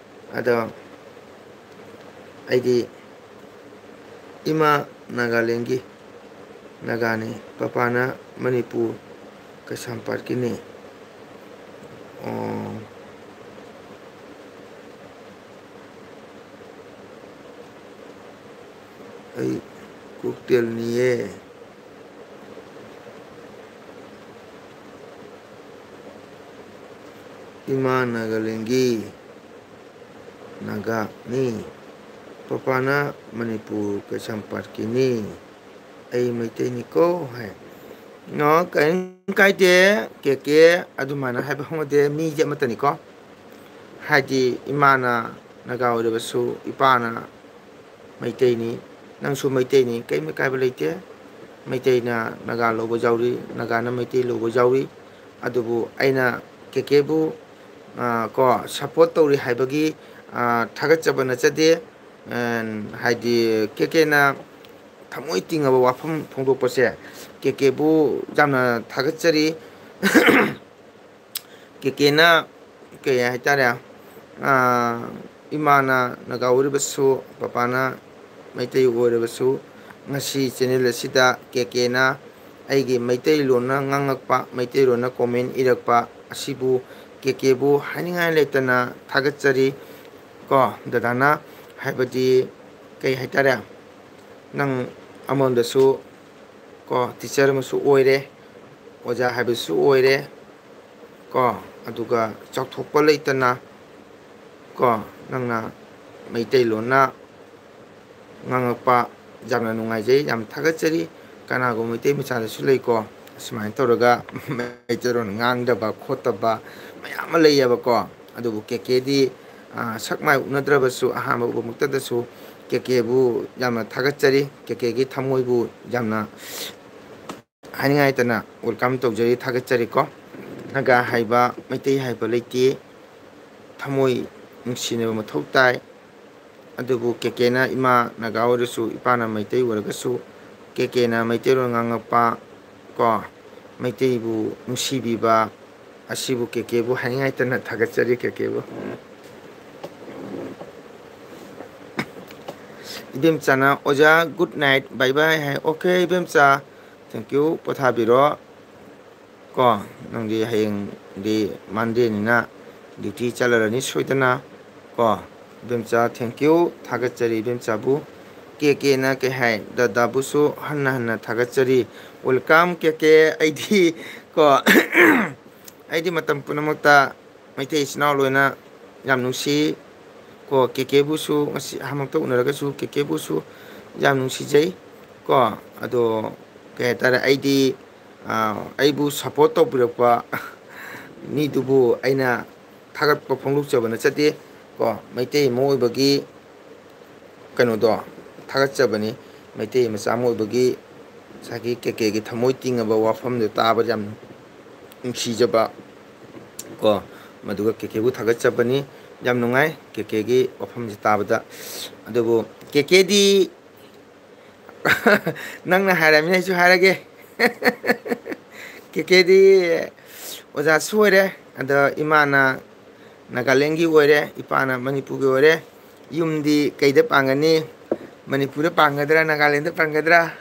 ꯑꯗꯣ ꯑꯩꯗꯤ ꯏꯃꯥ ꯅꯥꯒꯥꯂꯦꯟꯒꯤ ꯅꯥꯒꯥꯅꯤ꯫ ꯄꯄꯥꯅ ꯃꯅꯤꯄꯨꯔ ꯀꯩꯁꯥꯝꯄꯥꯠꯀꯤꯅꯤ꯫ ꯑꯣ꯫ ꯑꯩ ꯀꯨꯀꯤꯜꯅꯤꯌꯦ꯫ ꯏꯃꯥ ꯅꯥꯒꯥꯂꯦꯟꯒꯤ ꯅꯥꯒꯥꯅꯤ꯫ ꯄꯄꯥꯅ ꯃꯅꯤꯄꯨꯔ ꯀꯩꯁꯥꯝꯄꯥꯠꯀꯤꯅꯤ꯫ ꯑꯩ ꯃꯩꯇꯩꯅꯤꯀꯣ ꯍꯥꯏ꯫ ꯑꯣ, ꯀꯔꯤꯝ ꯀꯥꯏꯗꯦ꯫ ꯀꯦ ꯀꯦ ꯑꯗꯨꯃꯥꯏꯅ ꯍꯥꯏꯕ ꯍꯧꯅꯗꯦ꯫ ꯃꯤꯁꯦ ꯑꯃꯠꯇꯅꯤꯀꯣ꯫ ꯍꯥꯏꯗꯤ ꯏꯃꯥꯅ ꯅꯥꯒꯥ ꯑꯣꯏꯔꯕꯁꯨ, ꯏꯄꯥꯅ ꯃꯩꯇꯩꯅꯤ, ꯅꯪꯁꯨ ꯃꯩꯇꯩꯅꯤ, ꯀꯔꯤꯝ ꯑꯀꯥꯏꯕ ꯂꯩꯇꯦ꯫ ꯃꯩꯇꯩꯅ ꯅꯥꯒꯥ ꯂꯧꯕ ꯌꯥꯎꯔꯤ, ꯅꯥꯒꯥꯅ ꯃꯩꯇꯩ ꯂꯧꯕ ꯌꯥꯎꯔꯤ꯫ ꯑꯗꯨꯕꯨ ꯑꯩꯅ ꯀꯦ ꯀꯦꯕꯨ, ꯑ, ꯀꯣ, ꯁꯞꯄꯣꯔꯠ ꯇꯧꯔꯤ ꯍꯥꯏꯕꯒꯤ, ꯑ, ꯊꯥꯒꯠꯆꯕ ꯅꯠꯆꯗꯦ꯫ ꯑ, ꯍꯥꯏꯗꯤ ꯀꯦ ꯀꯦꯅ ꯊꯃꯣꯏ ꯇꯤꯡꯉꯕ ꯋꯥꯐꯝ ꯐꯣꯡꯗꯣꯛꯄꯁꯦ ꯀꯦ ꯀꯦꯕꯨ ꯌꯥꯝꯅ ꯊꯥꯒꯠꯆꯔꯤ꯫ ꯀꯦ ꯀꯦꯅ ꯀꯩ ꯍꯥꯏꯇꯥꯔꯦ, ꯑ, ꯏꯃꯥꯅ ꯅꯥꯒꯥ ꯑꯣꯏꯔꯕꯁꯨ, ꯄꯄꯥꯅ ꯃꯩꯇꯩ ꯑꯣꯏꯔꯕꯁꯨ, ꯉꯁꯤ ꯆꯦꯅꯦꯜ ꯑꯁꯤꯗ ꯀꯦ ꯀꯦꯅ ꯑꯩꯒꯤ ꯃꯩꯇꯩꯂꯣꯟꯅ ꯉꯥꯡꯉꯛꯄ, ꯃꯩꯇꯩꯂꯣꯟꯅ ꯀꯣꯃꯦꯟ ꯏꯔꯛꯄ ꯑꯁꯤꯕꯨ ꯀꯦ ꯀꯦꯕꯨ ꯍꯥꯏꯅꯤꯡꯉꯥꯏ ꯂꯩꯇꯅ ꯊꯥꯒꯠꯆꯔꯤ꯫ ꯀꯣ, ꯗꯗꯥꯅ ꯍꯥꯏꯕꯗꯤ ꯀꯩ ꯍꯥꯏꯇꯥꯔꯦ, ꯅꯪ ꯑꯃꯔꯣꯝꯗꯁꯨ ꯀꯣ, ꯇꯤꯆꯔ ꯑꯃꯁꯨ ꯑꯣꯏꯔꯦ, ꯑꯣꯖꯥ ꯍꯥꯏꯕꯁꯨ ꯑꯣꯏꯔꯦ꯫ ꯀꯣ, ꯑꯗꯨꯒ ꯆꯥꯎꯊꯣꯛꯄ ꯂꯩꯇꯅ ꯀꯣ, ꯅꯪꯅ ꯃꯩꯇꯩꯂꯣꯟꯅ ꯉꯥꯡꯉꯛꯄ ꯌꯥꯝꯅ ꯅꯨꯡꯉꯥꯏꯖꯩ, ꯌꯥꯝ ꯊꯥꯒꯠꯆꯔꯤ꯫ ꯀꯅꯥꯒꯨꯝꯕ ꯃꯩꯇꯩ ꯃꯆꯥꯗꯁꯨ ꯂꯩꯀꯣ, ꯑꯁꯨꯃꯥꯏꯅ ꯇꯧꯔꯒ ꯃꯩꯇꯩꯂꯣꯟ ꯉꯥꯡꯗꯕ ꯈꯣꯠꯇꯕ ꯃꯌꯥꯝ ꯑꯃ ꯂꯩꯌꯦꯕꯀꯣ꯫ ꯑꯗꯨꯕꯨ ꯀꯦ ꯀꯦꯗꯤ, ꯑ, ꯁꯛ ꯃꯥꯏ ꯎꯅꯗ꯭ꯔꯕꯁꯨ, ꯑꯍꯥꯟꯕ ꯎꯕꯃꯛꯇꯗꯁꯨ ꯀꯦ ꯀꯦꯕꯨ ꯌꯥꯝꯅ ꯊꯥꯒꯠꯆꯔꯤ, ꯀꯦ ꯀꯦꯒꯤ ꯊꯃꯣꯏꯕꯨ ꯌꯥꯝꯅ ꯍꯥꯏꯅꯤꯡꯉꯥꯏ ꯂꯩꯇꯅ ꯋꯦꯜꯀꯝ ꯇꯧꯖꯔꯤ, ꯊꯥꯒꯠꯆꯔꯤꯀꯣ꯫ ꯅꯥꯒꯥ ꯍꯥꯏꯕ, ꯃꯩꯇꯩ ꯍꯥꯏꯕ ꯂꯩꯇꯦ꯫ ꯊꯃꯣꯏ ꯅꯨꯡꯁꯤꯅꯕ ꯃꯊꯧ ꯇꯥꯏ꯫ ꯑꯗꯨꯕꯨ ꯀꯦ ꯀꯦꯅ ꯏꯃꯥ ꯅꯥꯒꯥ ꯑꯣꯏꯔꯁꯨ, ꯏꯄꯥꯅ ꯃꯩꯇꯩ ꯑꯣꯏꯔꯒꯁꯨ, ꯀꯦ ꯀꯦꯅ ꯃꯩꯇꯩꯂꯣꯟ ꯉꯥꯡꯉꯛꯄ ꯀꯣ, ꯃꯩꯇꯩꯕꯨ ꯅꯨꯡꯁꯤꯕꯤꯕ, ꯑꯁꯤꯕꯨ ꯀꯦꯀꯦꯕꯨ ꯍꯥꯏꯅꯤꯡꯉꯥꯏꯇꯅ ꯊꯥꯒꯠꯆꯔꯤ, ꯀꯦꯀꯦꯕꯨ꯫ ꯏꯕꯦꯝꯆꯥꯅ, "ꯑꯣꯖꯥ, good night, bye bye" high. Okay, ꯏꯕꯦꯝꯆꯥ, thank you, ꯄꯣꯊꯥꯕꯤꯔꯣ꯫ ꯀꯣ, ꯅꯪꯗꯤ ꯍꯌꯦꯡꯗꯤ Mondayꯅꯤꯅ duty ꯆꯠꯂꯔꯅꯤ ꯁꯣꯏꯗꯅ꯫ ꯀꯣ, ꯏꯕꯦꯝꯆꯥ, thank you, ꯊꯥꯒꯠꯆꯔꯤ ꯏꯕꯦꯝꯆꯥꯕꯨ꯫ ꯀꯦ ꯀꯦꯅ ꯀꯩ ꯍꯥꯏ? ꯗꯗꯥꯕꯨꯁꯨ ꯍꯟꯅ ꯍꯟꯅ ꯊꯥꯒꯠꯆꯔꯤ꯫ Welcome, ꯀꯦ ꯀꯦ꯫ ꯑꯩꯗꯤ, ꯀꯣ, ꯑꯩꯗꯤ ꯃꯇꯝ ꯄꯨꯝꯅꯃꯛꯇ ꯃꯩꯇꯩ ꯏꯆꯤꯟ ꯏꯅꯥꯎ ꯂꯣꯏꯅ ꯌꯥꯝ ꯅꯨꯡꯁꯤ꯫ ꯀꯣ, ꯀꯦ ꯀꯦꯕꯨꯁꯨ ꯉꯁꯤ ꯑꯍꯥꯟꯕꯃꯛꯇ ꯎꯅꯔꯒꯁꯨ ꯀꯦ ꯀꯦꯕꯨꯁꯨ ꯌꯥꯝ ꯅꯨꯡꯁꯤꯖꯩ꯫ ꯀꯣ, ꯑꯗꯣ ꯀꯩ ꯍꯥꯏꯇꯥꯔꯦ, ꯑꯩꯗꯤ, ꯑꯥ, ꯑꯩꯕꯨ support ꯇꯧꯕꯤꯔꯛꯄ ꯃꯤꯗꯨꯕꯨ ꯑꯩꯅ ꯊꯥꯒꯠꯄ ꯐꯣꯡꯗꯣꯛꯆꯕ ꯅꯠꯆꯗꯦ꯫ ꯀꯣ, ꯃꯩꯇꯩ ꯑꯃ ꯑꯣꯏꯕꯒꯤ ꯀꯩꯅꯣꯗꯣ ꯊꯥꯒꯠꯆꯕꯅꯤ꯫ ꯃꯩꯇꯩ ꯃꯆꯥ ꯑꯃ ꯑꯣꯏꯕꯒꯤ ꯉꯁꯥꯏꯒꯤ ꯀꯦ ꯀꯦꯒꯤ ꯊꯃꯣꯏ ꯇꯤꯡꯉꯕ ꯋꯥꯐꯝꯗꯣ ꯇꯥꯕ ꯌꯥꯝ ꯅꯨꯡꯁꯤꯖꯕ꯫ ꯀꯣ, ꯃꯗꯨꯒ ꯀꯦ ꯀꯦꯕꯨ ꯊꯥꯒꯠꯆꯕꯅꯤ꯫ ꯌꯥꯝ ꯅꯨꯡꯉꯥꯏ ꯀꯦ ꯀꯦꯒꯤ ꯋꯥꯐꯝꯁꯦ ꯇꯥꯕꯗ꯫ ꯑꯗꯨꯕꯨ ꯀꯦ ꯀꯦꯗꯤ ꯅꯪꯅ ꯍꯥꯏꯔꯕꯅꯤꯅ ꯑꯩꯁꯨ ꯍꯥꯏꯔꯒꯦ꯫ ꯀꯦ ꯀꯦꯗꯤ ꯑꯣꯖꯥꯁꯨ ꯑꯣꯏꯔꯦ, ꯑꯗ ꯏꯃꯥꯅ ꯅꯥꯒꯥꯂꯦꯟꯒꯤ ꯑꯣꯏꯔꯦ, ꯏꯄꯥꯅ ꯃꯅꯤꯄꯨꯔꯒꯤ ꯑꯣꯏꯔꯦ꯫ ꯌꯨꯝꯗꯤ ꯀꯩꯗ ꯄꯥꯟꯒꯅꯤ? ꯃꯅꯤꯄꯨꯔꯗ ꯄꯥꯟꯒꯗ꯭ꯔꯥ, ꯅꯥꯒꯥꯂꯦꯟꯗ ꯄꯥꯟꯒꯗ꯭ꯔꯥ?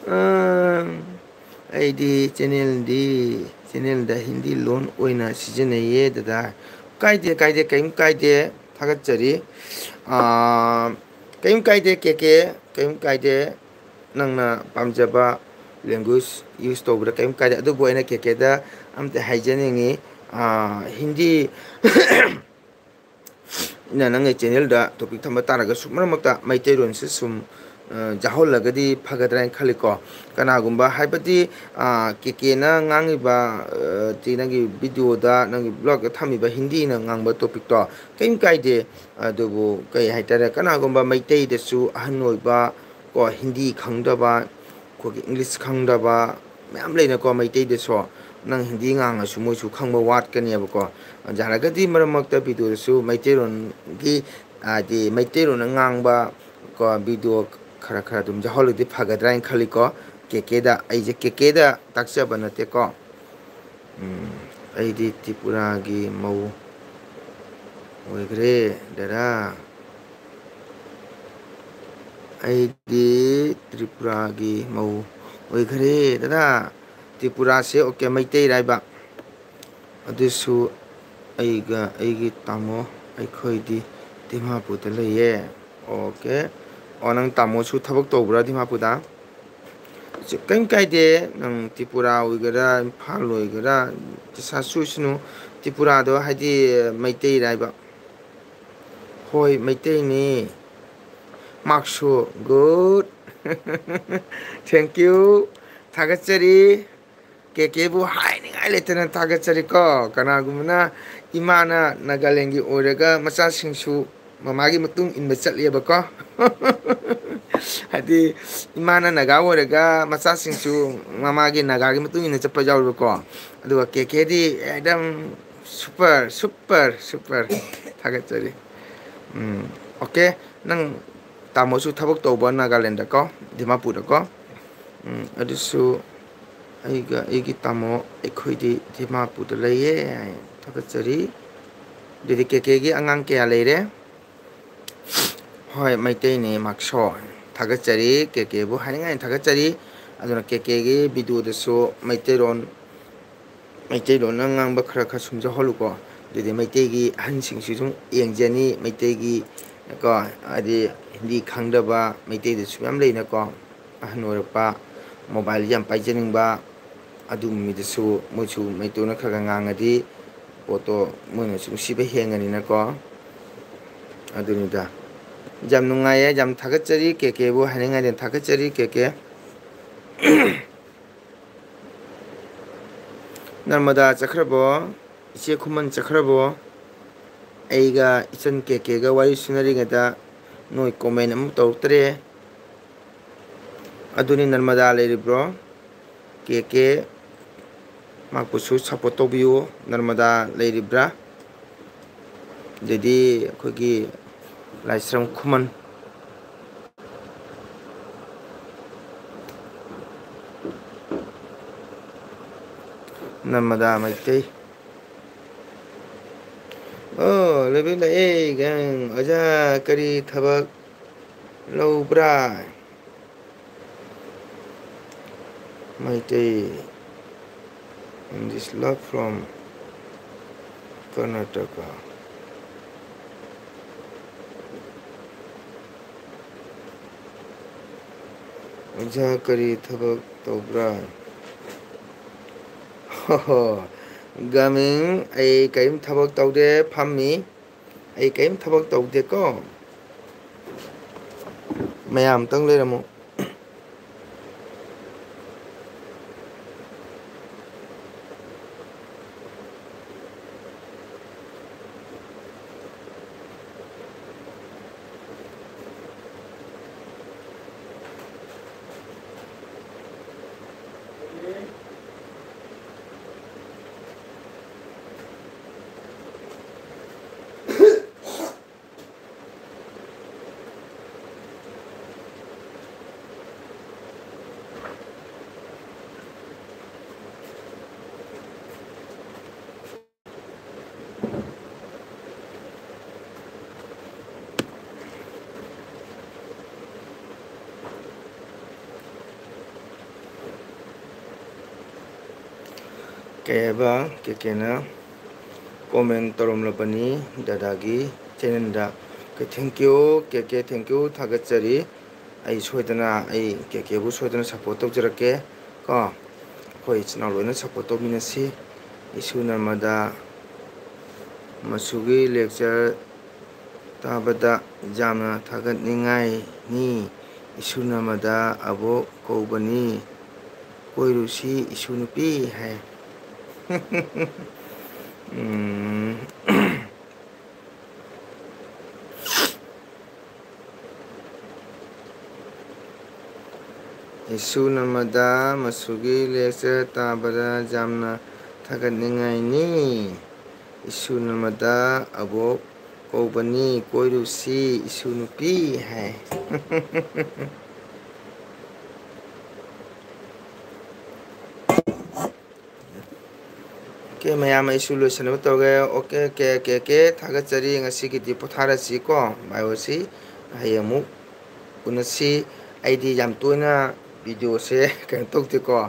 ꯑꯥ, ꯑꯩꯗꯤ channelꯗꯤ, channelꯗ ꯍꯤꯟꯗꯤ ꯂꯣꯟ ꯑꯣꯏꯅ ꯁꯤꯖꯤꯟꯅꯩꯌꯦ ꯗꯗꯥ꯫ ꯀꯥꯏꯗꯦ, ꯀꯥꯏꯗꯦ, ꯀꯔꯤꯝ ꯀꯥꯏꯗꯦ꯫ ꯊꯥꯒꯠꯆꯔꯤ꯫ ꯑꯥ, ꯀꯔꯤꯝ ꯀꯥꯏꯗꯦ ꯀꯦ ꯀꯦ, ꯀꯔꯤꯝ ꯀꯥꯏꯗꯦ꯫ ꯅꯪꯅ ꯄꯥꯝꯖꯕ language use ꯇꯧꯕꯗ ꯀꯔꯤꯝ ꯀꯥꯏꯗꯦ꯫ ꯑꯗꯨꯕꯨ ꯑꯩꯅ ꯀꯦ ꯀꯦꯗ ꯑꯝꯇ ꯍꯥꯏꯖꯅꯤꯡꯉꯤ, ꯑꯥ, ꯍꯤꯟꯗꯤ ꯅ ꯅꯪꯒꯤ channelꯗ topic ꯊꯝꯕ ꯇꯥꯔꯒꯁꯨ ꯃꯔꯛ ꯃꯔꯛꯇ ꯃꯩꯇꯩꯂꯣꯟꯁꯨ ꯁꯨꯝ, ꯑ, ꯌꯥꯎꯍꯜꯂꯒꯗꯤ ꯐꯒꯗ꯭ꯔꯥ ꯍꯥꯏꯅ ꯈꯜꯂꯤꯀꯣ꯫ ꯀꯅꯥꯒꯨꯝꯕ ꯍꯥꯏꯕꯗꯤ, ꯑ, ꯀꯦ ꯀꯦꯅ ꯉꯥꯡꯉꯤꯕ, ꯑ, ꯇꯤ ꯅꯪꯒꯤ videoꯗ, ꯅꯪꯒꯤ blogꯇ ꯊꯝꯃꯤꯕ ꯍꯤꯟꯗꯤꯅ ꯉꯥꯡꯕ topicꯇꯣ ꯀꯔꯤꯝ ꯀꯥꯏꯗꯦ꯫ ꯑꯗꯨꯕꯨ ꯀꯩ ꯍꯥꯏꯇꯥꯔꯦ, ꯀꯅꯥꯒꯨꯝꯕ ꯃꯩꯇꯩꯗꯁꯨ ꯑꯍꯟ ꯑꯣꯏꯕ ꯀꯣ, ꯍꯤꯟꯗꯤ ꯈꯪꯗꯕ, ꯑꯩꯈꯣꯏꯒꯤ English ꯈꯪꯗꯕ ꯃꯌꯥꯝ ꯂꯩꯅꯀꯣ ꯃꯩꯇꯩꯗꯁꯨ꯫ ꯅꯪ ꯍꯤꯟꯗꯤ ꯉꯥꯡꯉꯁꯨ ꯃꯣꯏꯁꯨ ꯈꯪꯕ ꯋꯥꯠꯀꯅꯦꯕꯀꯣ꯫ ꯌꯥꯔꯒꯗꯤ ꯃꯔꯛ ꯃꯔꯛꯇ videoꯗꯁꯨ ꯃꯩꯇꯩꯂꯣꯟꯒꯤ, ꯍꯥꯏꯗꯤ ꯃꯩꯇꯩꯂꯣꯟꯅ ꯉꯥꯡꯕ ꯀꯣ, video ꯈꯔ ꯈꯔ ꯑꯗꯨꯝ ꯌꯥꯎꯍꯜꯂꯗꯤ ꯐꯒꯗ꯭ꯔꯥ ꯍꯥꯏꯅ ꯈꯜꯂꯤꯀꯣ꯫ ꯀꯦ ꯀꯦꯗ, ꯑꯩꯁꯦ ꯀꯦ ꯀꯦꯗ ꯇꯥꯛꯆꯕ ꯅꯠꯇꯦꯀꯣ꯫ ꯎꯝ, ꯑꯩꯗꯤ ꯇ꯭ꯔꯤꯄꯨꯔꯥꯒꯤ ꯃꯧ ꯑꯣꯏꯈ꯭ꯔꯦ, ꯗꯗꯥ꯫ ꯑꯩꯗꯤ ꯇ꯭ꯔꯤꯄꯨꯔꯥꯒꯤ ꯃꯧ ꯑꯣꯏꯈ꯭ꯔꯦ, ꯗꯗꯥ꯫ ꯇ꯭ꯔꯤꯄꯨꯔꯥꯁꯦ, ꯑꯣꯀꯦ, ꯃꯩꯇꯩꯔꯥꯏꯕ꯫ ꯑꯗꯨꯁꯨ ꯑꯩꯒ ꯑꯩꯒꯤ ꯇꯥꯃꯣ, ꯑꯩꯈꯣꯏꯗꯤ ꯗꯤꯃꯥꯄꯨꯔꯗ ꯂꯩꯌꯦ꯫ ꯑꯣꯀꯦ꯫ ꯑꯣ, ꯅꯪ ꯇꯥꯃꯣꯁꯨ ꯊꯕꯛ ꯇꯧꯕ꯭ꯔꯥ ꯗꯤꯃꯥꯄꯨꯔꯗ? ꯁꯤ ꯀꯔꯤꯝ ꯀꯥꯏꯗꯦ꯫ ꯅꯪ ꯇ꯭ꯔꯤꯄꯨꯔꯥ ꯑꯣꯏꯒꯦꯔꯥ, ꯏꯝꯐꯥꯜ ꯑꯣꯏꯒꯦꯔꯥ, ꯀꯩꯁꯥꯁꯨ ꯑꯣꯏꯁꯅꯨ꯫ ꯇ꯭ꯔꯤꯄꯨꯔꯥꯗꯣ ꯍꯥꯏꯗꯤ ꯃꯩꯇꯩꯔꯥꯏꯕ? ꯍꯣꯏ, ꯃꯩꯇꯩꯅꯤ꯫ ꯃꯥꯛꯁꯨ꯫ Good꯫ Thank you꯫ ꯊꯥꯒꯠꯆꯔꯤ꯫ ꯀꯦ ꯀꯦꯕꯨ ꯍꯥꯏꯅꯤꯡꯉꯥꯏ ꯂꯩꯇꯅ ꯊꯥꯒꯠꯆꯔꯤꯀꯣ꯫ ꯀꯅꯥꯒꯨꯝꯕꯅ ꯏꯃꯥꯅ ꯅꯥꯒꯥꯂꯦꯟꯒꯤ ꯑꯣꯏꯔꯒ ꯃꯆꯥꯁꯤꯡꯁꯨ ꯃꯃꯥꯒꯤ ꯃꯇꯨꯡ ꯏꯟꯕ ꯆꯠꯂꯦꯕꯀꯣ꯫ ꯍꯥꯏꯗꯤ ꯏꯃꯥꯅ ꯅꯥꯒꯥ ꯑꯣꯏꯔꯒ ꯃꯆꯥꯁꯤꯡꯁꯨ ꯃꯃꯥꯒꯤ ꯅꯥꯒꯥꯒꯤ ꯃꯇꯨꯡ ꯏꯟꯅ ꯆꯠꯄ ꯌꯥꯎꯋꯦꯕꯀꯣ꯫ ꯑꯗꯨꯒ ꯀꯦ ꯀꯦꯗꯤ ꯑꯦꯛꯗꯝ super, super, super꯫ ꯊꯥꯒꯠꯆꯔꯤ꯫ ꯎꯝ, ꯑꯣꯀꯦ꯫ ꯅꯪ ꯇꯥꯃꯣꯁꯨ ꯊꯕꯛ ꯇꯧꯕ ꯅꯥꯒꯥꯂꯦꯟꯗꯀꯣ, ꯗꯤꯃꯥꯄꯨꯔꯗꯀꯣ꯫ ꯎꯝ, ꯑꯗꯨꯁꯨ ꯑꯩꯒ ꯑꯩꯒꯤ ꯇꯥꯃꯣ, ꯑꯩꯈꯣꯏꯗꯤ ꯗꯤꯃꯥꯄꯨꯔꯗ ꯂꯩꯌꯦ꯫ ꯊꯥꯒꯠꯆꯔꯤ꯫ ꯑꯗꯨꯗꯤ ꯀꯦ ꯀꯦꯒꯤ ꯑꯉꯥꯡ ꯀꯌꯥ ꯂꯩꯔꯦ? ꯍꯣꯏ, ꯃꯩꯇꯩꯅꯦ, ꯃꯥꯛꯁꯣ꯫ ꯊꯥꯒꯠꯆꯔꯤ, ꯀꯦ ꯀꯦꯕꯨ ꯍꯥꯏꯅꯤꯡꯉꯥꯏ ꯊꯥꯒꯠꯆꯔꯤ꯫ ꯑꯗꯨꯅ ꯀꯦ ꯀꯦꯒꯤ ꯚꯤꯗꯤꯑꯣꯗꯁꯨ ꯃꯩꯇꯩꯂꯣꯟ, ꯃꯩꯇꯩꯂꯣꯟꯅ ꯉꯥꯡꯕ ꯈꯔ ꯈꯔ ꯁꯨꯝ ꯌꯥꯎꯍꯜꯂꯨꯀꯣ꯫ ꯑꯗꯨꯗꯤ ꯃꯩꯇꯩꯒꯤ ꯑꯍꯟꯁꯤꯡꯁꯨ ꯁꯨꯝ ꯌꯦꯡꯖꯅꯤ, ꯃꯩꯇꯩꯒꯤ ꯀꯣ, ꯍꯥꯏꯗꯤ ꯍꯤꯟꯗꯤ ꯈꯪꯗꯕ ꯃꯩꯇꯩꯗꯁꯨ ꯃꯌꯥꯝ ꯂꯩꯅꯀꯣ, ꯑꯍꯟ ꯑꯣꯏꯔꯛꯄ, ꯃꯣꯕꯥꯏꯜ ꯌꯥꯝ ꯄꯥꯏꯖꯅꯤꯡꯕ, ꯑꯗꯨꯒꯨꯝꯕ ꯃꯤꯗꯁꯨ ꯃꯣꯏꯁꯨ ꯃꯩꯇꯩꯂꯣꯟꯅ ꯈꯔ ꯈꯔ ꯉꯥꯡꯉꯗꯤ ꯄꯣꯠꯇꯣ ꯃꯣꯏꯅꯁꯨ ꯅꯨꯡꯁꯤꯕ ꯍꯦꯟꯒꯅꯤꯅꯀꯣ꯫ ꯑꯗꯨꯅꯤꯗ꯫ ꯌꯥꯝ ꯅꯨꯡꯉꯥꯏꯌꯦ, ꯌꯥꯝ ꯊꯥꯒꯠꯆꯔꯤ ꯀꯦ ꯀꯦꯕꯨ ꯍꯥꯏꯅꯤꯡꯉꯥꯏꯗ ꯊꯥꯒꯠꯆꯔꯤ ꯀꯦ ꯀꯦ꯫ ꯅꯔꯃꯗꯥ ꯆꯠꯈ꯭ꯔꯕꯣ? ꯏꯆꯦ ꯈꯨꯃꯟ ꯆꯠꯈ꯭ꯔꯕꯣ? ꯑꯩꯒ ꯏꯆꯟ ꯀꯦ ꯀꯦꯒ ꯋꯥꯔꯤ ꯁꯨꯅꯔꯤꯉꯩꯗ ꯅꯣꯏ ꯀꯣꯃꯦꯟ ꯑꯃꯨꯛ ꯇꯧꯔꯛꯇ꯭ꯔꯦ꯫ ꯑꯗꯨꯅꯤ, ꯅꯔꯃꯗꯥ ꯂꯩꯔꯤꯕ꯭ꯔꯣ? ꯀꯦ ꯀꯦ ꯃꯍꯥꯛꯄꯨꯁꯨ ꯁꯞꯄꯣꯔꯠ ꯇꯧꯕꯤꯌꯨ꯫ ꯅꯔꯃꯗꯥ ꯂꯩꯔꯤꯕ꯭ꯔꯥ? ꯑꯗꯩꯗꯤ ꯑꯩꯈꯣꯏꯒꯤ ꯂꯥꯏꯁ꯭ꯔꯝ ꯈꯨꯃꯟ꯫ ꯅꯝꯃꯗꯥ ꯃꯩꯇꯩ꯫ ꯑꯣ, ꯂꯩꯕꯤꯔꯛꯑꯦ, ꯒꯥꯡ꯫ ꯑꯣꯖꯥ, ꯀꯔꯤ ꯊꯕꯛ ꯂꯧꯕ꯭ꯔꯥ? Meitei, and this love from Karnataka. ꯑꯣꯖꯥ, ꯀꯔꯤ ꯊꯕꯛ ꯇꯧꯕ꯭ꯔꯥ? ꯍꯣ ꯍꯣ, ꯒꯥꯃꯤꯡ, ꯑꯩ ꯀꯔꯤꯝ ꯊꯕꯛ ꯇꯧꯗꯦ, ꯐꯝꯃꯤ꯫ ꯑꯩ ꯀꯔꯤꯝ ꯊꯕꯛ ꯇꯧꯗꯦꯀꯣ꯫ ꯃꯌꯥꯝ ꯑꯝꯇꯪ ꯂꯩꯔꯝꯃꯨ꯫ ꯀꯩ ꯍꯥꯏꯕ, ꯀꯦ ꯀꯦꯅ comment ꯇꯧꯔꯝꯂꯕꯅꯤ ꯗꯗꯥꯒꯤ channelꯗ꯫ K, thank you, K K, thank you, ꯊꯥꯒꯠꯆꯔꯤ꯫ ꯑꯩ ꯁꯣꯏꯗꯅ, ꯑꯩ ꯀꯦ ꯀꯦꯕꯨ ꯁꯣꯏꯗꯅ support ꯇꯧꯖꯔꯛꯀꯦ ꯀꯣ꯫ ꯑꯩꯈꯣꯏ ꯏꯆꯤꯟ ꯏꯅꯥꯎ ꯂꯣꯏꯅ support ꯇꯧꯃꯤꯟꯅꯁꯤ꯫ ꯏꯁꯨ ꯅꯔꯃꯗꯥ ꯃꯁꯨꯒꯤ lecture ꯇꯥꯕꯗ ꯌꯥꯝꯅ ꯊꯥꯒꯠꯅꯤꯡꯉꯥꯏꯅꯤ꯫ ꯏꯁꯨ ꯅꯔꯃꯗꯥ ꯑꯕꯣꯛ ꯀꯧꯕꯅꯤ꯫ ꯀꯣꯏꯔꯨꯁꯤ ꯏꯁꯨ ꯅꯨꯄꯤ ꯍꯥꯏ꯫ ꯎꯝ꯫ ꯏꯁꯨ ꯅꯔꯃꯗꯥ ꯃꯁꯨꯒꯤ lecture ꯇꯥꯕꯗ ꯌꯥꯝꯅ ꯊꯥꯒꯠꯅꯤꯡꯉꯥꯏꯅꯤ꯫ ꯏꯁꯨ ꯅꯔꯃꯗꯥ ꯑꯕꯣꯛ ꯀꯧꯕꯅꯤ, ꯀꯣꯏꯔꯨꯁꯤ ꯏꯁꯨ ꯅꯨꯄꯤ ꯍꯥꯏ꯫ ꯑꯣꯀꯦ, ꯃꯌꯥꯝ, ꯑꯩꯁꯨ ꯂꯣꯏꯁꯤꯟꯅꯕ ꯇꯧꯔꯒꯦ꯫ ꯑꯣꯀꯦ, ꯀꯦ ꯀꯦ ꯀꯦ, ꯊꯥꯒꯠꯆꯔꯤ꯫ ꯉꯁꯤꯒꯤꯗꯤ ꯄꯣꯊꯥꯔꯁꯤꯀꯣ꯫ Bye, ꯑꯣꯏꯁꯤ꯫ ꯍꯌꯦꯡ ꯑꯃꯨꯛ ꯎꯅꯁꯤ꯫ ꯑꯩꯗꯤ ꯌꯥꯝ ꯇꯣꯏꯅ videoꯁꯦ ꯀꯩꯅꯣ ꯇꯧꯗꯦꯀꯣ,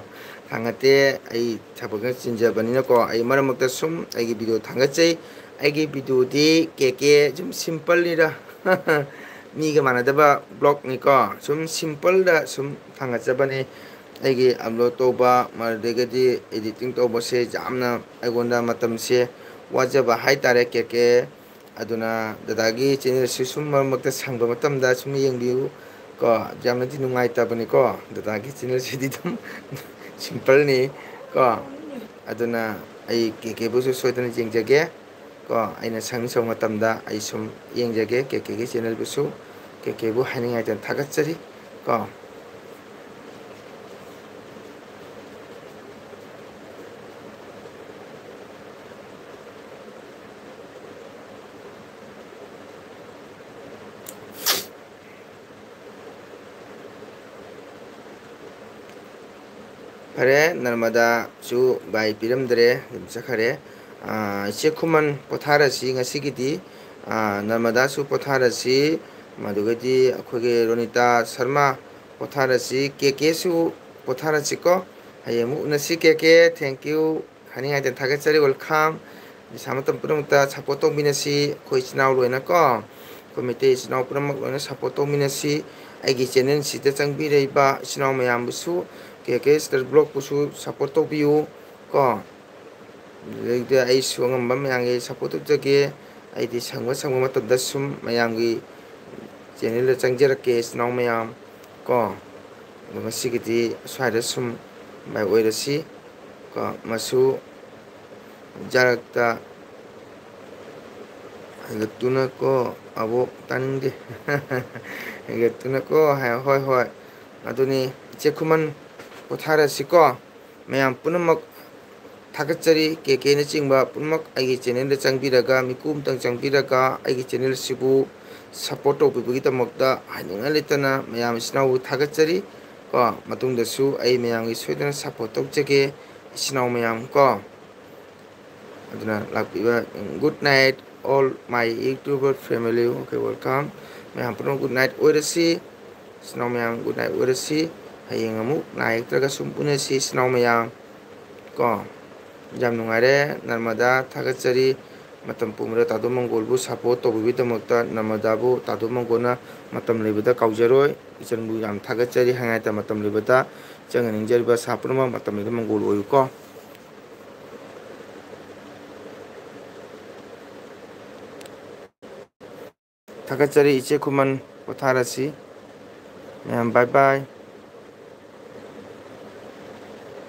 ꯊꯥꯡꯒꯠꯇꯦ꯫ ꯑꯩ ꯊꯕꯛꯅ ꯆꯤꯟꯖꯕꯅꯤꯅꯀꯣ, ꯑꯩ ꯃꯔꯛ ꯃꯔꯛꯇ ꯁꯨꯝ ꯑꯩꯒꯤ video ꯊꯥꯡꯒꯠꯆꯩ꯫ ꯑꯩꯒꯤ videoꯗꯤ ꯀꯦ ꯀꯦ ꯁꯨꯝ simpleꯅꯤꯗ꯫ ꯃꯤꯒ ꯃꯥꯟꯅꯗꯕ vlogꯅꯤꯀꯣ, ꯁꯨꯝ simpleꯗ ꯁꯨꯝ ꯊꯥꯡꯒꯠꯆꯕꯅꯤ꯫ ꯑꯩꯒꯤ upload ꯇꯧꯕ, ꯃꯗꯨꯗꯒꯤꯗꯤ editing ꯇꯧꯕꯁꯦ ꯌꯥꯝꯅ ꯑꯩꯉꯣꯟꯗ ꯃꯇꯝꯁꯦ ꯋꯥꯖꯕ ꯍꯥꯏꯇꯥꯔꯦ, ꯀꯦ ꯀꯦ꯫ ꯑꯗꯨꯅ ꯗꯗꯥꯒꯤ channelꯁꯤ ꯁꯨꯝ ꯃꯔꯛ ꯃꯔꯛꯇ ꯁꯪꯕ ꯃꯇꯝꯗ ꯁꯨꯝ ꯌꯦꯡꯕꯤꯌꯨ ꯀꯣ꯫ ꯌꯥꯝꯅꯗꯤ ꯅꯨꯡꯉꯥꯏꯇꯕꯅꯤꯀꯣ ꯗꯗꯥꯒꯤ channelꯁꯤꯗꯤ, ꯑꯗꯨꯝ simpleꯅꯤ ꯀꯣ꯫ ꯑꯗꯨꯅ ꯑꯩ ꯀꯦ ꯀꯦꯕꯨꯁꯨ ꯁꯣꯏꯗꯅ ꯌꯦꯡꯖꯒꯦ ꯀꯣ꯫ ꯑꯩꯅ ꯁꯪ ꯁꯪꯕ ꯃꯇꯝꯗ ꯑꯩ ꯁꯨꯝ ꯌꯦꯡꯖꯒꯦ꯫ ꯀꯦ ꯀꯦꯒꯤ channelꯕꯨꯁꯨ, ꯀꯦ ꯀꯦꯕꯨ ꯍꯥꯏꯅꯤꯡꯉꯥꯏꯇꯅ ꯊꯥꯒꯠꯆꯔꯤ ꯀꯣ꯫ ꯐꯔꯦ, ꯅꯔꯃꯗꯥꯁꯨ bye ꯄꯤꯔꯝꯗ꯭ꯔꯦ, ꯑꯗꯨꯝ ꯆꯠꯈꯔꯦ꯫ ꯑꯥ, ꯏꯆꯦ ꯈꯨꯃꯟ, ꯄꯣꯊꯥꯔꯁꯤ ꯉꯁꯤꯒꯤꯗꯤ꯫ ꯑꯥ, ꯅꯔꯃꯗꯥꯁꯨ ꯄꯣꯊꯥꯔꯁꯤ, ꯃꯗꯨꯒꯗꯤ ꯑꯩꯈꯣꯏꯒꯤ ꯔꯣꯅꯤꯇꯥ ꯁꯔꯃ, ꯄꯣꯊꯥꯔꯁꯤ꯫ ꯀꯦ ꯀꯦꯁꯨ ꯄꯣꯊꯥꯔꯁꯤꯀꯣ꯫ ꯍꯌꯦꯡ ꯑꯃꯨꯛ ꯎꯅꯁꯤ꯫ ꯀꯦ ꯀꯦ, thank you꯫ ꯍꯥꯏꯅꯤꯡꯉꯥꯏꯗ ꯊꯥꯒꯠꯆꯔꯤ꯫ Welcome꯫ ꯅꯤꯁꯥ ꯃꯇꯝ ꯄꯨꯝꯅꯃꯛꯇ support ꯇꯧꯃꯤꯟꯅꯁꯤ꯫ ꯑꯩꯈꯣꯏ ꯏꯆꯤꯟ ꯏꯅꯥꯎ ꯂꯣꯏꯅꯀꯣ, ꯑꯩꯈꯣꯏ ꯃꯩꯇꯩ ꯏꯆꯤꯟ ꯏꯅꯥꯎ ꯄꯨꯝꯅꯃꯛ ꯂꯣꯏꯅ support ꯇꯧꯃꯤꯟꯅꯁꯤ꯫ ꯑꯩꯒꯤ channelꯁꯤꯗ ꯆꯪꯕꯤꯔꯛꯏꯕ ꯏꯆꯤꯟ ꯏꯅꯥꯎ ꯃꯌꯥꯝꯕꯨꯁꯨ, ꯀꯦ ꯀꯦ Star Vlogꯄꯨꯁꯨ support ꯇꯧꯕꯤꯌꯨ ꯀꯣ꯫ ꯑꯗꯨꯗꯩꯗ ꯑꯩꯁꯨ ꯑꯉꯝꯕ ꯃꯌꯥꯝꯒꯤ support ꯇꯧꯖꯒꯦ꯫ ꯑꯩꯗꯤ ꯁꯪꯕ ꯁꯪꯕ ꯃꯇꯝꯗ ꯁꯨꯝ ꯃꯌꯥꯝꯒꯤ channelꯗ ꯆꯪꯖꯔꯛꯀꯦ, ꯏꯆꯤꯟ ꯏꯅꯥꯎ ꯃꯌꯥꯝ ꯀꯣ꯫ ꯑꯗꯣ ꯉꯁꯤꯒꯤꯗꯤ ꯑꯁ꯭ꯋꯥꯏꯗ ꯁꯨꯝ bye ꯑꯣꯏꯔꯁꯤ ꯀꯣ꯫ ꯃꯁꯨ ꯖꯥꯔꯛꯇ ꯍꯦꯟꯒꯠꯇꯨꯅꯀꯣ, ꯑꯕꯣꯛ ꯇꯥꯅꯤꯡꯗꯦ꯫ ꯍꯦꯟꯒꯠꯇꯨꯅꯀꯣ ꯍꯥꯏ꯫ ꯍꯣꯏ, ꯍꯣꯏ, ꯑꯗꯨꯅꯤ꯫ ꯏꯆꯦ ꯈꯨꯃꯟ, ꯄꯣꯊꯥꯔꯁꯤꯀꯣ꯫ ꯃꯌꯥꯝ ꯄꯨꯝꯅꯃꯛ ꯊꯥꯒꯠꯆꯔꯤ꯫ ꯀꯦ ꯀꯦꯅꯆꯤꯡꯕ ꯄꯨꯝꯅꯃꯛ ꯑꯩꯒꯤ channelꯗ ꯆꯪꯕꯤꯔꯒ, ꯃꯤꯀꯨꯞ ꯑꯃꯇꯪ ꯆꯪꯕꯤꯔꯒ ꯑꯩꯒꯤ channelꯁꯤꯕꯨ support ꯇꯧꯕꯤꯕꯒꯤꯗꯃꯛꯇ ꯍꯥꯏꯅꯤꯡꯉꯥꯏ ꯂꯩꯇꯅ ꯃꯌꯥꯝ ꯏꯆꯤꯟ ꯏꯅꯥꯎꯕꯨ ꯊꯥꯒꯠꯆꯔꯤ ꯀꯣ꯫ ꯃꯇꯨꯡꯗꯁꯨ ꯑꯩ ꯃꯌꯥꯝꯒꯤ ꯁꯣꯏꯗꯅ support ꯇꯧꯖꯒꯦ, ꯏꯆꯤꯟ ꯏꯅꯥꯎ ꯃꯌꯥꯝ ꯀꯣ꯫ ꯑꯗꯨꯅ ꯂꯥꯛꯄꯤꯕ, good night all my YouTuber family. Okay, welcome. ꯃꯌꯥꯝ ꯄꯨꯝꯅꯃꯛ good night ꯑꯣꯏꯔꯁꯤ꯫ ꯏꯆꯤꯟ ꯏꯅꯥꯎ ꯃꯌꯥꯝ good night ꯑꯣꯏꯔꯁꯤ꯫ ꯍꯌꯦꯡ ꯑꯃꯨꯛ ꯅꯥ ꯌꯦꯛꯇ꯭ꯔꯒ ꯁꯨꯝ ꯎꯅꯁꯤ ꯏꯆꯤꯟ ꯏꯅꯥꯎ ꯃꯌꯥꯝ꯫ ꯀꯣ, ꯌꯥꯝ ꯅꯨꯡꯉꯥꯏꯔꯦ꯫ ꯅꯔꯃꯗꯥ ꯊꯥꯒꯠꯆꯔꯤ꯫ ꯃꯇꯝ ꯄꯨꯝꯕꯗ ꯇꯥꯗꯣ ꯃꯪꯒꯣꯜꯕꯨ support ꯇꯧꯕꯤꯕꯒꯤꯗꯃꯛꯇ ꯅꯔꯃꯗꯥꯕꯨ ꯇꯥꯗꯣ ꯃꯪꯒꯣꯜꯅ ꯃꯇꯝ ꯂꯩꯕꯗ ꯀꯥꯎꯖꯔꯣꯏ꯫ ꯏꯆꯟꯕꯨ ꯌꯥꯝ ꯊꯥꯒꯠꯆꯔꯤ꯫ ꯍꯥꯏꯉꯥꯏꯇ ꯃꯇꯝ ꯂꯩꯕꯗ ꯏꯆꯟꯒ ꯅꯤꯡꯖꯔꯤꯕ ꯁꯥ ꯄꯨꯝꯅꯃꯛ ꯃꯇꯝ ꯂꯩꯕꯗ ꯃꯪꯒꯣꯜ ꯑꯣꯏꯌꯨꯀꯣ꯫ ꯊꯥꯒꯠꯆꯔꯤ ꯏꯆꯦ ꯈꯨꯃꯟ꯫ ꯄꯣꯊꯥꯔꯁꯤ꯫ ꯃꯌꯥꯝ bye bye꯫